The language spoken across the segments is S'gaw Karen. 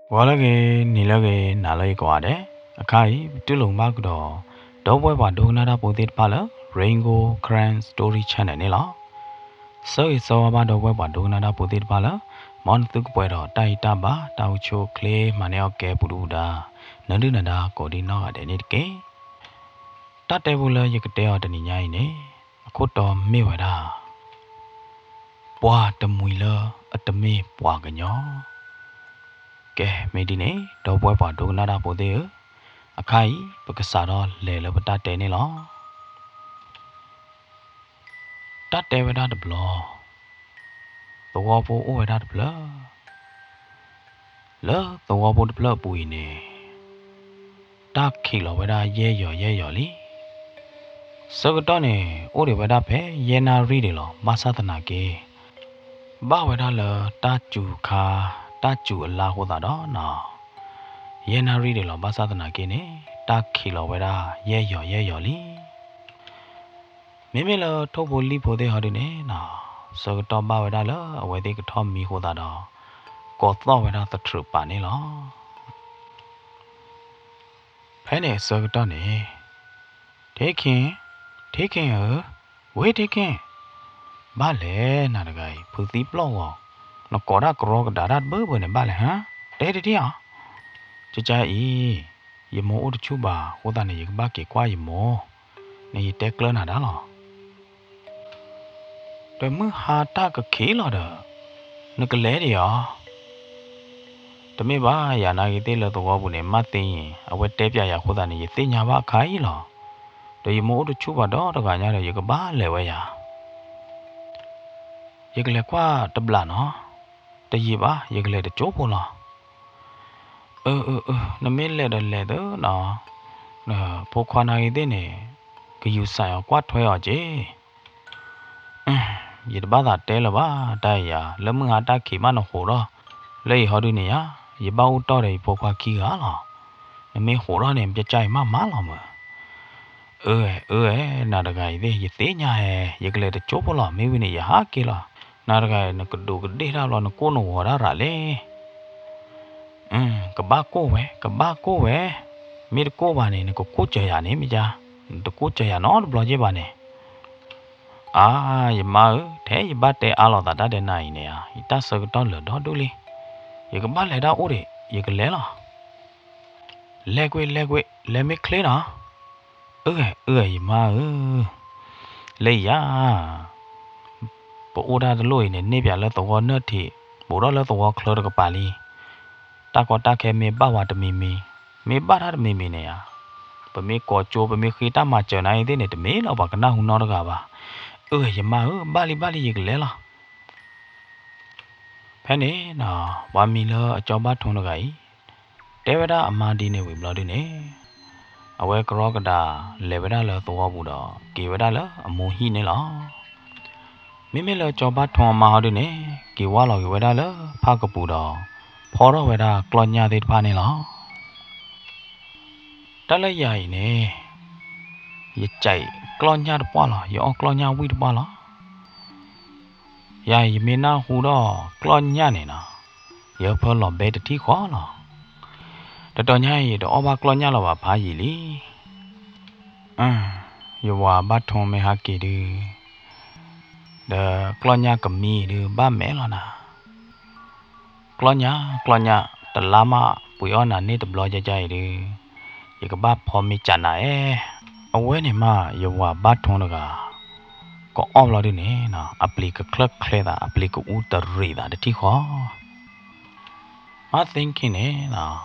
ဂီၤလၢအဂ့ၤ, နံၤလၢအဂ့ၤ, နၤလၢအဂ့ၤကိးဂၤဒဲး, အခါအံၤ ပတူၢ်လိာ်မုာ်ဘၣ်ကဒီး ဒီပုၢ်ဝဲၢ်ပှၤဒိကနၣ်တၢ်ဖိသ့ၣ်တဖၣ်လၢ Rain Gold Karen Story Channel န့ၣ်လီၤ. ဆၢဂ့ၤဆၢဝါဘၣ်ဒီပုၢ်ဝဲၢ်ပှၤဒိကနၣ်တၢ်ဖိသ့ၣ်တဖၣ်လၢ မ်နသုကပှဲၤဒီးတၢ်အံၤတၢ်ဘါ တၢ်အိၣ်ဆူၣ်အိၣ်ချ့ မၤန့ၢ်အီၣ်ကဲပူၤဒုၣ်ပူၤဒါ နၢဒုၣ်နဒါကိးဒံနီၢ်ဂၤဒဲးန့ၣ်တက့ၢ်. တၢ်တဲဖိလၢယကတဲအီၤတနံၤညါအံၤန့ၣ် အခိၣ်တီမ့ၢ်ဝဲဒၣ် ပှၤတမှံၤလၢအတမ့ၢ်ပှၤကညီ. ကဲ မ့ၢ်ဒ်န့ၣ် ဒီပုၢ်ဝဲၢ်ပှၤဒိကနၣ်တၢ်ဖိသ့ၣ်ဧၢ, အခါအံၤ ပကစးထီၣ်လဲၤလၢပတၢ်တဲန့ၣ်လီၤ. တၢ်တဲဝဲဒၣ်တဘျီ သဝီဖိအိၣ်ဝဲဒၣ်တဖျၢၣ်, လၢသဝီဖိတဖျၢၣ်အပူၤအံၤန့ၣ် တၢ်ခံးလီၤဝဲဒၣ်ယဲၢ်ယီၤယဲၢ်ယီၤလံ. ဆၢကတီၢ်န့ၣ် အိၣ်ဒံးဝဲဒၣ်ဖဲယဲၢ်နၣ်ရံၣ်ဒံးလီၤ. ဘၣ်ဆၣ်သနာ်က့ ဘၣ်ဝဲဒၣ်လၢတၢ်စူၤခါ တၢ်စူၤအလါအဃိသတးဒီး ယဲၢ်နၣ်ရံၣ်ဒံးလီၤ. ဘၣ်ဆၣ်သနာ်က့န့ၣ် တၢ်ခံးလီၤဝဲဒၣ်ယဲၢ်ယီၤယဲၢ်ယီၤလံ. မ့မ့ၢ်လၢထိၣ်ဖိလံၣ်ဖိသ့ၣ်ဟီဒုန့ၣ် ဆၢကတီၢ်ဘၣ်ဝဲဒၣ်လၢအဝဲသ့ၣ်ကထီၣ်မံအဃိသတးဒီး ကိးသီၣ်ဝဲဒၣ်သထြုးပာ်န့ၣ်လီၤ. ဖဲန့ၣ်အဆၢကတီၢ်န့ၣ် ထ့ခ့, ထ့ခ့ဧၢ, ဝ့ၢ်ထ့ခ့, ဘၣ်လဲၣ်နၤတဂၤအံၤ ဖုးသံပျီၢ်ဂီၤ, နကိးတၢ်ကရီကဒါတၢ်တဘၢဘၢန့ၣ်ဘၣ်လဲၣ်ဟါ, တဲတထံၣ်ဧါ. ကကါအံၤ ယမိၢ်အိၣ်တဆူၣ်ဘၣ်အဃိသတးန့ၣ် ယကဘၣ်က့ၤကွၢ်ယမိၢ်, န့ၣ်ယတဲကျၢၤနၤဒၣ်လီၤ. ဒီးမုၢ်ဟါတၢ်ကခံးလီၤဒီး နကလဲၤဒံးဧါ. တမ့ၢ်ဘၣ် ယၤနာ်ဂ့ၤသ့ၣ်လၢသဝီပူၤန့ၣ် မ့ၢ်သ့အံၤ အဝဲတဲပျးယၤအဃိသတးန့ၣ် ယသ့ၣ်ညါဘၣ်အခါအံၤလီၤ. ဒီးယမိၢ်အိၣ်တဆူၣ်ဘၣ်ဒီတဂၤညါဒီး ယကဘၣ်လဲၤဝဲယၤ ယကလဲၤကွၢ်တဘျီနီၤ, တယံာ်ဘၣ် ယကလဲၤတကၠိဖိလီၤ. အၢ အၢ အၢ နမ့ၢ်လဲၤဒီးလဲၤသၢနီၤ, ဖိခွါနာ်ဂ့ၤသ့ၣ်န့ၣ် ကယူၤစၢ်အီၤကွၢ်ထွဲအီၤက့ၤ. ယတဘၣ်သးတဲလၢၤဘၣ် တၢ်အံၤယၤ, လၢမုၢ်ဟါတၢ်ခံးမးနဃိးထီၣ်, လၢအံၤဟီဒုန့ၣ်ယၤ, ယဘၣ်အိၣ်တီၢ်ဒီးယဖိခွါခံဂၤလီၤ. နမ့ၢ်ဃိးထီၣ်န့ၣ် ပကါအံၤမးမးလီၤမး. အၢ အၢ နၤတဂၤအံၤသ့ၣ် ယသ့ၣ်ညါဧါ, ယကလဲၤတကၠိဖိလီၤ မ့ၢ်ဝံၤန့ၣ် ယဟးက့ၤလီၤ. နၤတဂၤအံၤ နကဒူးကဒ့ၣ်တၢ်ဘျီ နကိၢ်နဂီၤတၢ်ရးလဲၣ်. ကဘၣ်ကိၢ်ဝဲ ကဘၣ်ကိၢ်ဝဲ, မ့ၢ်တကိၢ်ဘၣ်န့ၣ် နကကိၢ်စၢၤယၤန့ၣ်မ့ၢ်ကါ, နတကိၢ်စၢၤယၤနီတဘျီက့ၤဘၣ်န့ၣ်. အါ ယမါဧၢ, ထဲယဘၣ်တဲအါလိာ်သးတၢ်ဒဲးနၤအံၤန့ၣ်ဧါ, ယတၢ်ဆၢကတီၢ်လၢာ်ဒီဒူၣ်လံ. ယကဘၣ်လဲၤတၢ်အိၣ်ဒံး ယကလဲၤလီၤ. လဲၤကွံာ် လဲၤကွံာ် လဲၤမ့ၢ်ချ့နီၤ. အၢ အၢ ယမါဧၢ, လၢယၤ ပအိၣ်တၢ်တလိၣ်အံၤန့ၣ် န့ၢ်ပၠးလၢသဝီနၢၣ်ထံး ဘူးထီၣ်လၢသဝီချၢတကပၤလံ. တၢ်ကီတၢ်ခဲမ့ၢ်ဘၣ်ဝဲတမံၤမံၤ, မ့ၢ်ဘၣ်တၢ်တမံၤမံၤန့ၣ်ဧါ, ပမ့ၢ်ကိးကၠိ ပမ့ၢ်ဃ့တၢ်မၤစၢၤနၤအံၤသ့ၣ်န့ၣ် တမ့ၢ်လၢပှၤကနၢ်ဟူနီတဂၤဘၣ်. အၢ ယမါဧၢ, ဘၣ်လံ ဘၣ်လံ ယကလဲၤလီၤ. ဖဲန့ၣ် ပှၤမံၤလၢအကၠီဘၣ်ထူတဂၤအံၤ တဲဝဲဒၣ်အမါဒ်န့ၣ်ဝံၤဘျီဒုန့ၣ် အဝဲကရီကဒါလဲၤဝဲဒၣ်လၢသဝီပူၤဒီး က့ၤဝဲဒၣ်လၢအမိၢ်ဟံၣ်န့ၣ်လီၤ. မ့မ့ၢ်လၢကၠီဘၣ်ထူအမါဟီဒုန့ၣ် က့ၤဝဲလီၤက့ၤဝဲဒၣ်လၢဖၣ်ကပူၤဒီး ဖီထီၣ်ဝဲဒၣ်ကျီၢ်ညၣ်သ့ၣ်တဖၣ်န့ၣ်လီၤ. တၢ်လၢယၤအံၤန့ၣ် ယကးကျီၢ်ညၣ်တပှၢ်လီၤ, ယအီၣ်ကျီၢ်ညၣ်ဝံၣ်တပှၢ်လီၤ. ယၤအံၤယမ့ၢ်နၢ်ဟူဒီးကျီၢ်ညၣ်န့ၣ်နီၤ, ယဖၢလီၤဘဲတထံၣ်ဃီလီၤ. တတီၤညါအံၤ တအီၣ်ဘၣ်ကျီၢ်ညၣ်လၢၤဘၣ်ဖးယံာ်လံ. ယဝၤဘၣ်ထူမ့ၢ်ဟးက့ၤဒု ဒီးကျီၢ်ညၣ်ကမံဒု ဘၣ်မဲာ်လီၤနၤ. ကျီၢ်ညၣ် ကျီၢ်ညၣ် တလါမးပှ့ၤအီၣ်နၤန့ၢ်တဘျီယဲယဲအံၤဒု ယကဘၣ်ဖီမ့ၢ်ကးနၤအဲ. အဝဲန့ၣ်မး ယဝၤဘၣ်ထူတဂၤ ကအီၣ်ဘျီဒုန့ၣ် အပျံၤကချၢၣ်ချဲသး အပျံၤကအူတရံးသးတထံၣ်ဃီ. မါသ့ၣ်ခ့န့ၣ်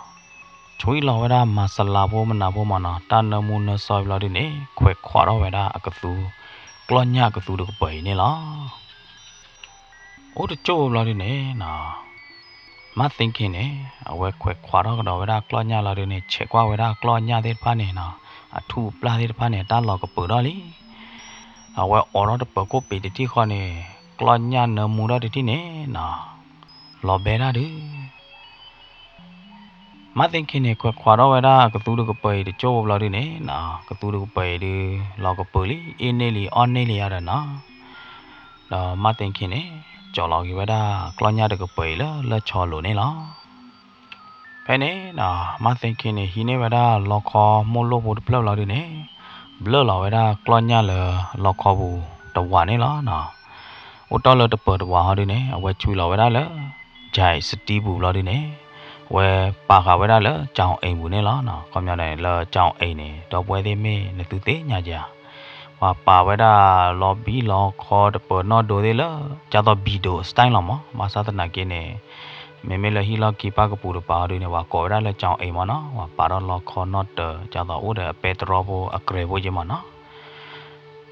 ဆွံလီၤဝဲဒၣ်မၤစလၤဖိမနၤဖိမနီၤ တၢ်နၢမူနၢဆှီဘျီဒုန့ၣ် ခွဲးခွးထီၣ်ဝဲဒၣ်အကသူ ကျီၢ်ညၣ်ကသူတကပၤအံၤန့ၣ်လီၤ. အိၣ်တကၠိၢ်ဘျီဒုန့ၣ် မါသ့ၣ်ခ့န့ၣ် အဝဲခွဲးခွးထီၣ်ကဒီးဝဲဒၣ်ကျီၢ်ညၣ်လီၤဒုန့ၣ် ဆဲးကွၢ်ဝဲဒၣ်ကျီၢ်ညၣ်သ့ၣ်တဖၣ်န့ၣ် အထူအပျၢ်သ့ၣ်တဖၣ်န့ၣ် တၢ်လီၤကပၢၤထီၣ်လံ. အဝဲအိးထီၣ်တပၢၤကိၣ်ပ့ၤတထံၣ်ဃီန့ၣ် ကျီၢ်ညၣ်နၢမူထီၣ်တထံၣ်န့ၣ် လီၤဘဲဒၣ်ဒု မါသ့ၣ်ခ့န့ၣ် ခွဲးခွးထီၣ်ဝဲဒၣ်အကသူတကပၤအံၤတကၠိၢ်ဘျီဒုန့ၣ် ကသူတကပၤအံၤဒု လီၤကပၢၤလံ အ့ၣ်န့ၢ်လံအီၣ်န့ၢ်လံယါဒီးနီၤ. ဒီးမါသ့ၣ်ခ့န့ၣ် ကၠီလီၤက့ၤဝဲဒၣ်ကျီၢ်ညၣ်တကပၤအံၤလၢလၢၢ်ဆီလိၤန့ၣ်လီၤ. ဖဲန့ၣ်နီၤ မါသ့ခ့န့ၣ် ဟံးန့ၢ်ဝဲဒၣ်လီခီမိၢ်လိၣ်ဖိတဖျၢၣ်လီၤဒုန့ၣ် ဘျၢၣ်လီၤဝဲဒၣ်ကျီၢ်ညၣ်လၢလီခီပူၤတဝးန့ၣ်လီၤနီၤ. အိၣ်တီၢ်လၢတပၢၤတဝးဟီဒုန့ၣ် အဝဲဆွံလီၤဝဲဒၣ်လၢ ယဲးစတံပူၤလီၤဒုန့ၣ် အဝဲပာ်ဃာ်ဝဲဒၣ်လၢ ကၠီၣ်အ့ၣ်ပူၤန့ၣ်လီၤနီၤ. ခီပညီန့ၣ် လၢကၠီၣ်အ့ၣ်န့ၣ် ဒီပုၢ်ဝဲၢ်သ့ၣ်မ့ၢ်နသုသ့ၣ်ညါက့ၤဧါ ပှၤပာ်ဝဲဒၣ်လီဘံၣ်လီခီတပၢၤနီၣ်ဒိသ့ၣ်လၢ ဒ်သိးဘံၣ်ဒိၣ် style လီၤမး. ဘၣ်ဆၣ်သနာ်က့န့ၣ် မ့မ့ၢ်လၢဟံၣ်လီၢ်ခံပၢ်ကပူၤတပၤဟီဒုန့ၣ် ပှၤကိးဝဲဒၣ်လၢကၠီၣ်အ့ၣ်မးနီၤ. ပှၤပာ်ထီၣ်လီခီနီၣ်တၢၤ ဒ်သိးအိၣ်ဒီးအပဲတြီဖိအကြဲးဖိက့ၤမးနီၤ.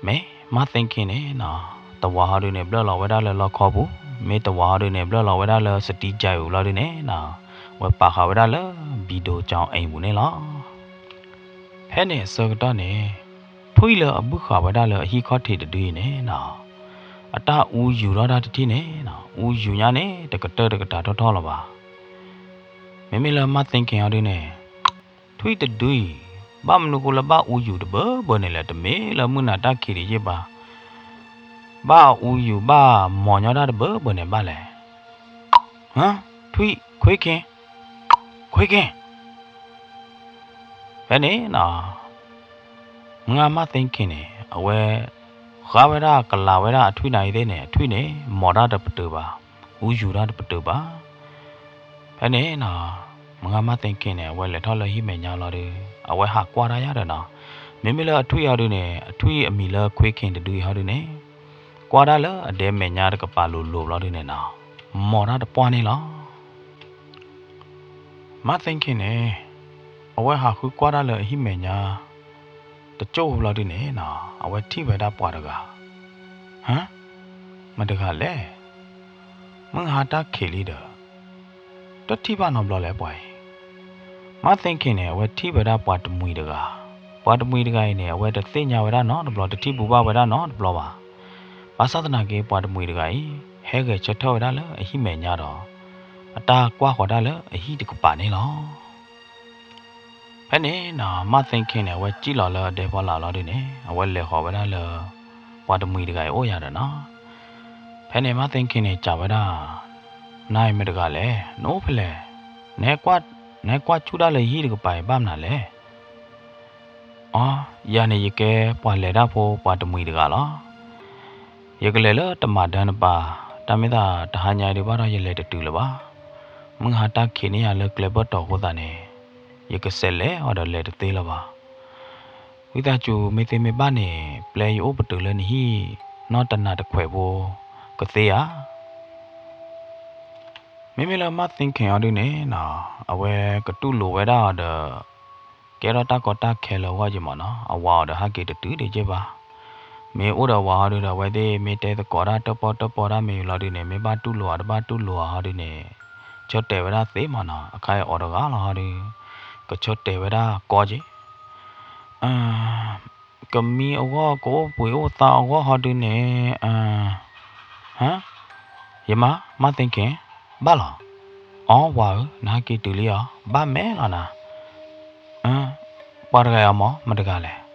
မ့ၢ် မါသ့ခ့န့ၣ်နီၤ တဝးဟီဒုန့ၣ် ဘျၢၣ်လီၤဝဲဒၣ်လၢလီခီပူၤ, မ့ၢ်တဝးဟီဒုန့ၣ် ဘျၢၣ်လီၤဝဲဒၣ်လၢစတံယဲးပူၤလီၤဒုန့ၣ်နီၤ အဝဲပာ်ဃာ်ဝဲဒၣ်လၢ ဘံၣ်ဒိၣ်ကၠီၣ်အ့ၣ်ပူၤန့ၣ်လီၤ. ဖဲန့ၣ်အဆၢကတီၢ်န့ၣ် ထွံၣ်လၢအဘုၣ်ဃာ်ဝဲဒၣ်လၢအဟံၣ်ခီၣ်ထံးတဒုအံၤန့ၣ်နီၤ အတၢ်အူယူၤထီၣ်တၢ်တထံၣ်န့ၣ်နီၤ အူယူၤညါန့ၣ် တကတၢၢ်တကတၢၢ်ထီၣ်ထီၣ်လၢၤဘၣ်. မ့မ့ၢ်လၢမါသ့ခ့ဟီဒုန့ၣ် ထွံၣ်တဒုအံၤ ဘၣ်မနုၤဃိလၢဘၣ်အူယူၤတဘၢဘၢန့ၣ်လဲၣ်, တမ့ၢ်လၢမုၢ်နၤတၢ်ခံးတယံာ်ဘၣ်. ဘၣ်အူယူၤဘၣ်မီၤညီတၢ်တဘၢဘၢန့ၣ်ဘၣ်လဲၣ်. ထွံၣ်, ခွ့ခ့, ခွ့ခ့. ဖဲန့ၣ်နီၤ မုၢ်ဂၤမါသ့ခ့န့ၣ် အဝဲ ဃါဝဲဒၣ်ကလၤဝဲဒၣ်အထွံၣ်နၤအံၤသ့ၣ်န့ၣ် အထွံၣ်န့ၣ် မီၤတၢ်တပတုာ်ဘၣ်, အူယူၤတၢ်တပတုာ်ဘၣ်. ဖဲန့ၣ်နီၤ မုၢ်ဂၤမါသ့ခ့န့ၣ် အဝဲလဲၤထီၣ်လၢဟံၣ်မဲာ်ညါလီၤဒီး အဝဲဟးကွၢ်တၢ်ယါဒီးနီၤ, မ့မ့ၢ်လၢအထွံၣ်အံၤဟီဒုန့ၣ် အထွံၣ်အမံၤလၢခွ့ခ့တဒုအံၤဟီဒုန့ၣ် ကွၢ်ဒၣ်လၢအဒဲမဲာ်ညါတကပၤလိၤလိၤဘျီဒုန့ၣ်နီၤ မီၤတၢ်တပှၢ်န့ၣ်လီၤ. မါသ့ခ့န့ၣ် အဝဲဟးဃုကွၢ်တၢ်လၢအဟံၣ်မဲာ်ညါ တကၠိၢ်ဘျီဒုန့ၣ်နီၤ အဝဲထံၣ်ဝဲဒၣ်ပှၤတဂၤ, ဟါ, မတဂၤလဲၣ်, မုၢ်ဟါတၢ်ခံးလံဒီး တထံၣ်ဘၣ်နီတဘျီလဲၣ်ပှၤအံၤ. မါသ့ခ့န့ၣ် အဝဲထံၣ်ဝဲဒၣ်ပှၤတမှံၤတဂၤ, ပှၤတမှံၤတဂၤအံၤန့ၣ် အဝဲတသ့ၣ်ညါဝဲဒၣ်နီတဘျီ တထံၣ်ဘူးဘၣ်ဝဲဒၣ်နီတဘျီဘၣ်. ဘၣ်ဆၣ်သနာ်က့ ပှၤတမှံၤတဂၤအံၤ ဟဲဂဲၤဆၢထၢၣ်ဝဲဒၣ်လၢအဟံၣ်မဲာ်ညါဒီး အတၢ်ကွၢ်ဃီၤတၢ်လၢအဟံၣ်တကပၤန့ၣ်လီၤ. ဖဲန့ၣ်နီၤ မါသ့ခ့န့ၣ် အဝဲစံၣ်လီၤလၢအဒဲဖီလာ်လီၤဒုန့ၣ် အဝဲလဲၤဃီၤဝဲဒၣ်လၢ ပှၤတမှံၤတဂၤအံၤအိၣ်ယၤဒီးနီၤ. ဖဲန့ၣ်မါသ့ခ့န့ၣ် စံးဝဲဒၣ်, နၤအံၤမတဂၤလဲၣ်, နအိၣ်ဖဲလဲၣ်, နဟဲကွၢ်ဆူၣ်တၢ်လၢယဟံၣ်တကပၤအံၤဘၣ်မနုၤလဲၣ်. အိ, ယၤန့ၣ်ယကဲပှၤလဲၤတၢ်ဖိပှၤတမှံၤတဂၤလီၤ. ယကလဲၤလၢတမၤဒၢနပၤ, တၢ်မ့ၢ်သးတဟါညါဒုးဘၣ်ဒီးယလဲၤတတုၤလၢၤဘၣ်. မုၢ်ဟါတၢ်ခံးန့ၢ်ယၤလၢကျဲဘၢၣ်တီၤအဃိသတးန့ၣ် ယကစးလဲၤအီၤဒီးလဲၤတသ့လၢၤဘၣ်. ဝံသးစူၤမ့ၢ်သ့မ့ၢ်ဘၣ်န့ၣ် ပျဲယအိၣ်ပတုာ်လၢနဟံၣ်နီၢ်တနၤတခွဲးဖိကသ့ဧါ. မ့မ့ၢ်လၢမါသ့ခ့အီၤဒုန့ၣ်နီၤ အဝဲကတူၢ်လိာ်ဝဲဒၣ်အီၤဒီး ကဲထီၣ်တၢ်ကီတၢ်ခဲလၢအဂီၢ်က့ၤမးနီၤ, အဝၤအီၤဒီးဟဲက့ၤတတုၤဒံးက့ၤဘၣ်. မ့ၢ်အိၣ်ဒီးအဝၤဟီဒုဒီး အဝဲသ့ၣ်မ့ၢ်တဲသကိးတၢ်တၢၣ်ပီၣ်တၢၣ်ပီၣ်တၢ်မ့ၢ်လီၤဒုန့ၣ် မ့ၢ်ဘၣ်တူၢ်လိာ်အီၤတဘၣ်တူၢ်လိာ်အီၤဟီဒုန့ၣ် ဆၢတဲာ်ဝဲဒၣ်သ့မးနီၤ, အခါအံၤအီၤတဂၤလီၤဟီဒု ကဆၢတဲာ်ဝဲဒၣ်ကီက့ၤ ကမံအဂီၢ် ကအိၣ်ဘှံးအိၣ်သါအဂီၢ်ဟီဒုန့ၣ်, ဟါ, ယမါ, မါသ့ခ့, ဘၣ်လီၤ. အီ ဝၤဧၢ, နဟဲက့ၤတုၤလံအီၤ, ဘၣ်မဲာ်လီၤနၤ. ပှၤတဂၤအီၤမး မတဂၤလဲၣ်.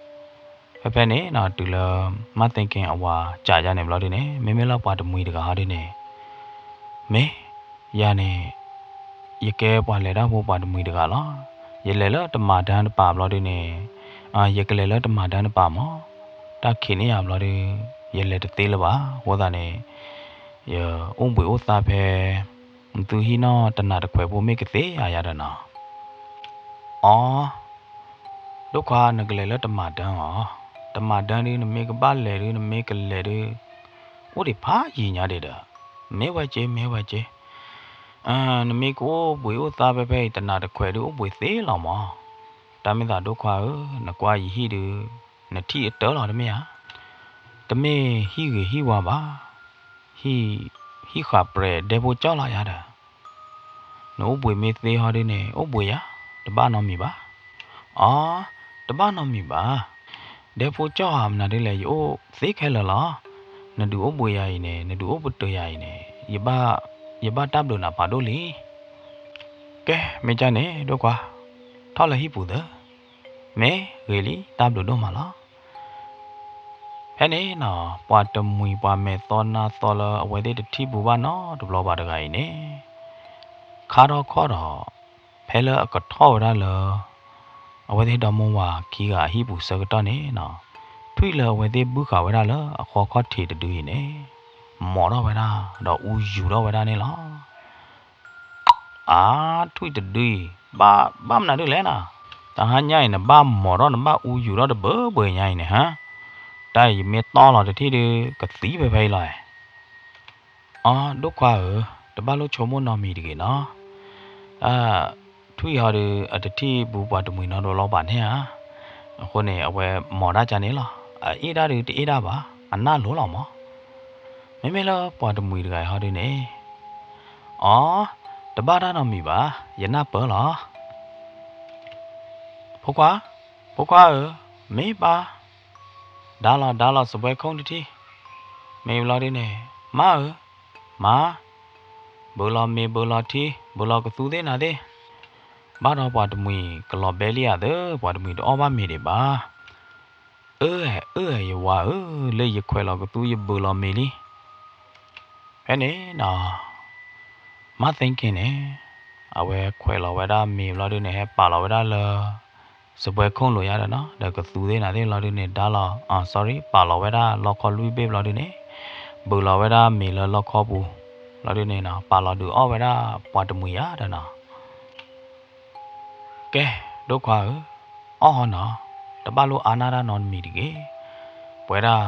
ဖဲဖဲန့ၣ်နီၤ တုၤလၢ မါသ့ခ့အဝၤစံးယါန့ၣ်ဘျီဒုန့ၣ် မ့မ့ၢ်လၢပှၤတမှံၤတဂၤဟီဒုန့ၣ် မ့ၢ်, ယၤန့ၣ် ယကဲပှၤလဲၤတၢ်ဖိပှၤတမှံၤတဂၤလီၤ. ယလဲၤလၢတမၤဒၢနပၤဘျီဒုန့ၣ်, ယကလဲၤလၢတမၤဒၢနပၤမး, တၢ်ခံးန့ၢ်ယၤဘျီဒု ယလဲၤတသ့လၢၤဘၣ်. အဃိသတးန့ၣ် ယအိၣ်ဘှံးအိၣ်သါဖဲ နသုဟံၣ်နီၢ်တနၤတခွဲးဖိမ့ၢ်ကသ့ဧါယၤဒီးနီၤ. အီ ဒိၣ်ခွါ နကလဲၤလၢတမၤဒၢအီၤ, တမၤဒၢဒု နမ့ၢ်ကဘၣ်လဲၤဒု နမ့ၢ်ကလဲၤဒု အိၣ်ဒံးဖးယံာ်ညါဒံးဒီး, မ့ၢ်ဝဲက့ မ့ၢ်ဝဲက့, နမ့ၢ်ကအိၣ်ဘှံးအိၣ်သါဖဲဖဲအံၤ တနၤတခွဲးဒု အိၣ်ဘှံးသ့လီၤမး. တၢ်မ့ၢ်သးဒိၣ်ခွါဧၢ, နကွၢ်ယဟံၣ်ဒု နထံၣ်အတၢၢ်လီၤတမ့ၢ်ဧါ. တမ့ၢ်ဟံၣ်ဂ့ၤဟံၣ်ဝါဘၣ်, ဟံၣ်ဃာ်ပြဲၤဒဲဖိကၠီၣ်လီၤယၤဒီး နအိၣ်ဘှံးမ့ၢ်သ့ဟီဒုန့ၣ် အိၣ်ဘှံးယၤ, တဘၣ်နီတမံၤဘၣ်. အီ, တဘၣ်နီတမံၤဘၣ်. ဒဲဖိကၠီၣ်ဧါ မနုၤဒ်လဲၣ် ယအိၣ်သ့ခဲလၢာ်လီၤ. နဒုးအိၣ်ဘှံးယၤအံၤန့ၣ် နဒုးအိၣ်ပတုာ်ယၤအံၤန့ၣ် ယဘၣ်တၢ်ဘျုးနၤဖးဒိၣ်လံ. ကဲ မ့ၢ်ကၢ်န့ၣ် ဒိၣ်ခွါ, ထီၣ်လၢဟံၣ်ပူၤသၢ, မ့ၢ်ဂ့ၤလံ တၢ်ဘျုးဒိၣ်မးလီၤ. ဖဲန့ၣ်နီၤ ပှၤတမှံၤပှၤမဲာ်သီနါသီလၢအဝဲသ့ၣ်တထံၣ်ဘူးဘၣ်နီတဘျီဘၣ်တဂၤအံၤန့ၣ် ခါထီၣ်ခီၣ်ဒီး ဖဲ ဖဲလၢအကထီၣ်ဝဲဒၣ်လၢ အဝဲသ့ၣ်ဒီမါဝၤခံဂၤအဟံၣ်ပူၤဆၢကတီၢ်န့ၣ်နီၤ, ထွံၣ်လၢအဝဲသ့ၣ်ဘုၣ်ဃာ်ဝဲဒၣ်လၢအဃီခီၣ်ထံးတဒုအံၤန့ၣ် မိာ်ထီၣ်ဝဲဒၣ် ဒီးအူယူၤထီၣ်ဝဲဒၣ်န့ၣ်လီၤ. အါ, ထွံၣ်တဒုအံၤ ဘၣ်, ဘၣ်မနုၤဒုလဲၣ်နီၤ, တဟါညါအံၤ နဘၣ်မိာ်ထီၣ်နဘၣ်အူယူၤထီၣ်တဘၢဘၢညါအံၤန့ၣ်ဟါ, တၢ်အံၤယမ့ၢ်တီၢ်လီၤတထံၣ်ဒီး ကသံဖဲဖဲအံၤလီၤ. အီ, ဒိၣ်ခွါဧၢ, တဘၣ်လိၣ်ဆိကမိၣ်နီတမံၤတဂ့ၤနီၤ. တၢ်ထွံၣ်ဟီဒီး အတထံၣ်ဘူးပှၤတမှံၤနီတဘျီဘၣ်န့ၣ်ဧါ. အဃိန့ၣ် အဝဲမိာ်ဒၣ်ကန့ၣ်လီၤ. အအ့ၣ်ဒၣ်ဒီးတအ့ၣ်ဒၣ်ဘၣ်, အနၢ်လိၤလီၤမး. မ့မ့ၢ်လၢပှၤတမှံၤတဂၤအံၤဟီဒုန့ၣ်, အီ, တဘၣ်တၢ်နီတမံၤဘၣ်, ယနၢ်ပၢၢ်လီၤ. ဖိခွါ, ဖိခွါဧၢ, မ့ၢ်ဘၣ်, ဒါလီၤ ဒါလီၤ စပွဲခိၣ်တထံၣ်, မ့ၢ်ဘျီဒုန့ၣ်, မါဧၢ, မါ, ဘုးလီၤမ့ၤ ဘုးလီၤထံ ဘုးလီၤကသူသ့ၣ်နၤသ့ၣ်, ဘၣ်ဒီးပှၤတမှံၤကလီၤဘဲလံဧါသၢ, ပှၤတမှံၤတအီၣ်ဘၣ်မ့ၤဒံးဘၣ်. အၢ အၢ ယဝၤဧၢ, လၢယခွဲးလီၤကသူယဘုးလီၤမ့ၤလံ. ဖဲန့ၣ်နီၤ, မါ thinking န့ၣ်, အဝဲခွဲးလီၤဝဲဒၣ်မ့ၤဘျီဒုန့ၣ် ဟဲပာ်လီၤဝဲဒၣ်လၢ စပွဲခိၣ်လိၤယါဒီးနီၤ, ဒီးကသူသ့ၣ်နၤသ့ၣ်ဘျီဒုန့ၣ် ဒါလီၤ, အီ sorry, ပာ်လီၤဝဲဒၣ်လီခီလွံၢ်ဘ့ၣ်ဘျီဒုန့ၣ်, ဘုးလီၤဝဲဒၣ်မ့ၤလၢလီခီပူၤ, ဘျီဒုန့ၣ်နီၤ, ပာ်လီၤဒုးအီၣ်ဝဲဒၣ်ပှၤတမှံၤယါဒီးနီၤ. ကဲ, ဒိၣ်ခွါဧၢ, အီၣ်ဟီနီၤ, တဘၣ်လိၣ်အါနၢ်တၢ်နီတမံၤတဂ့ၤ. ပဝဲဒၣ်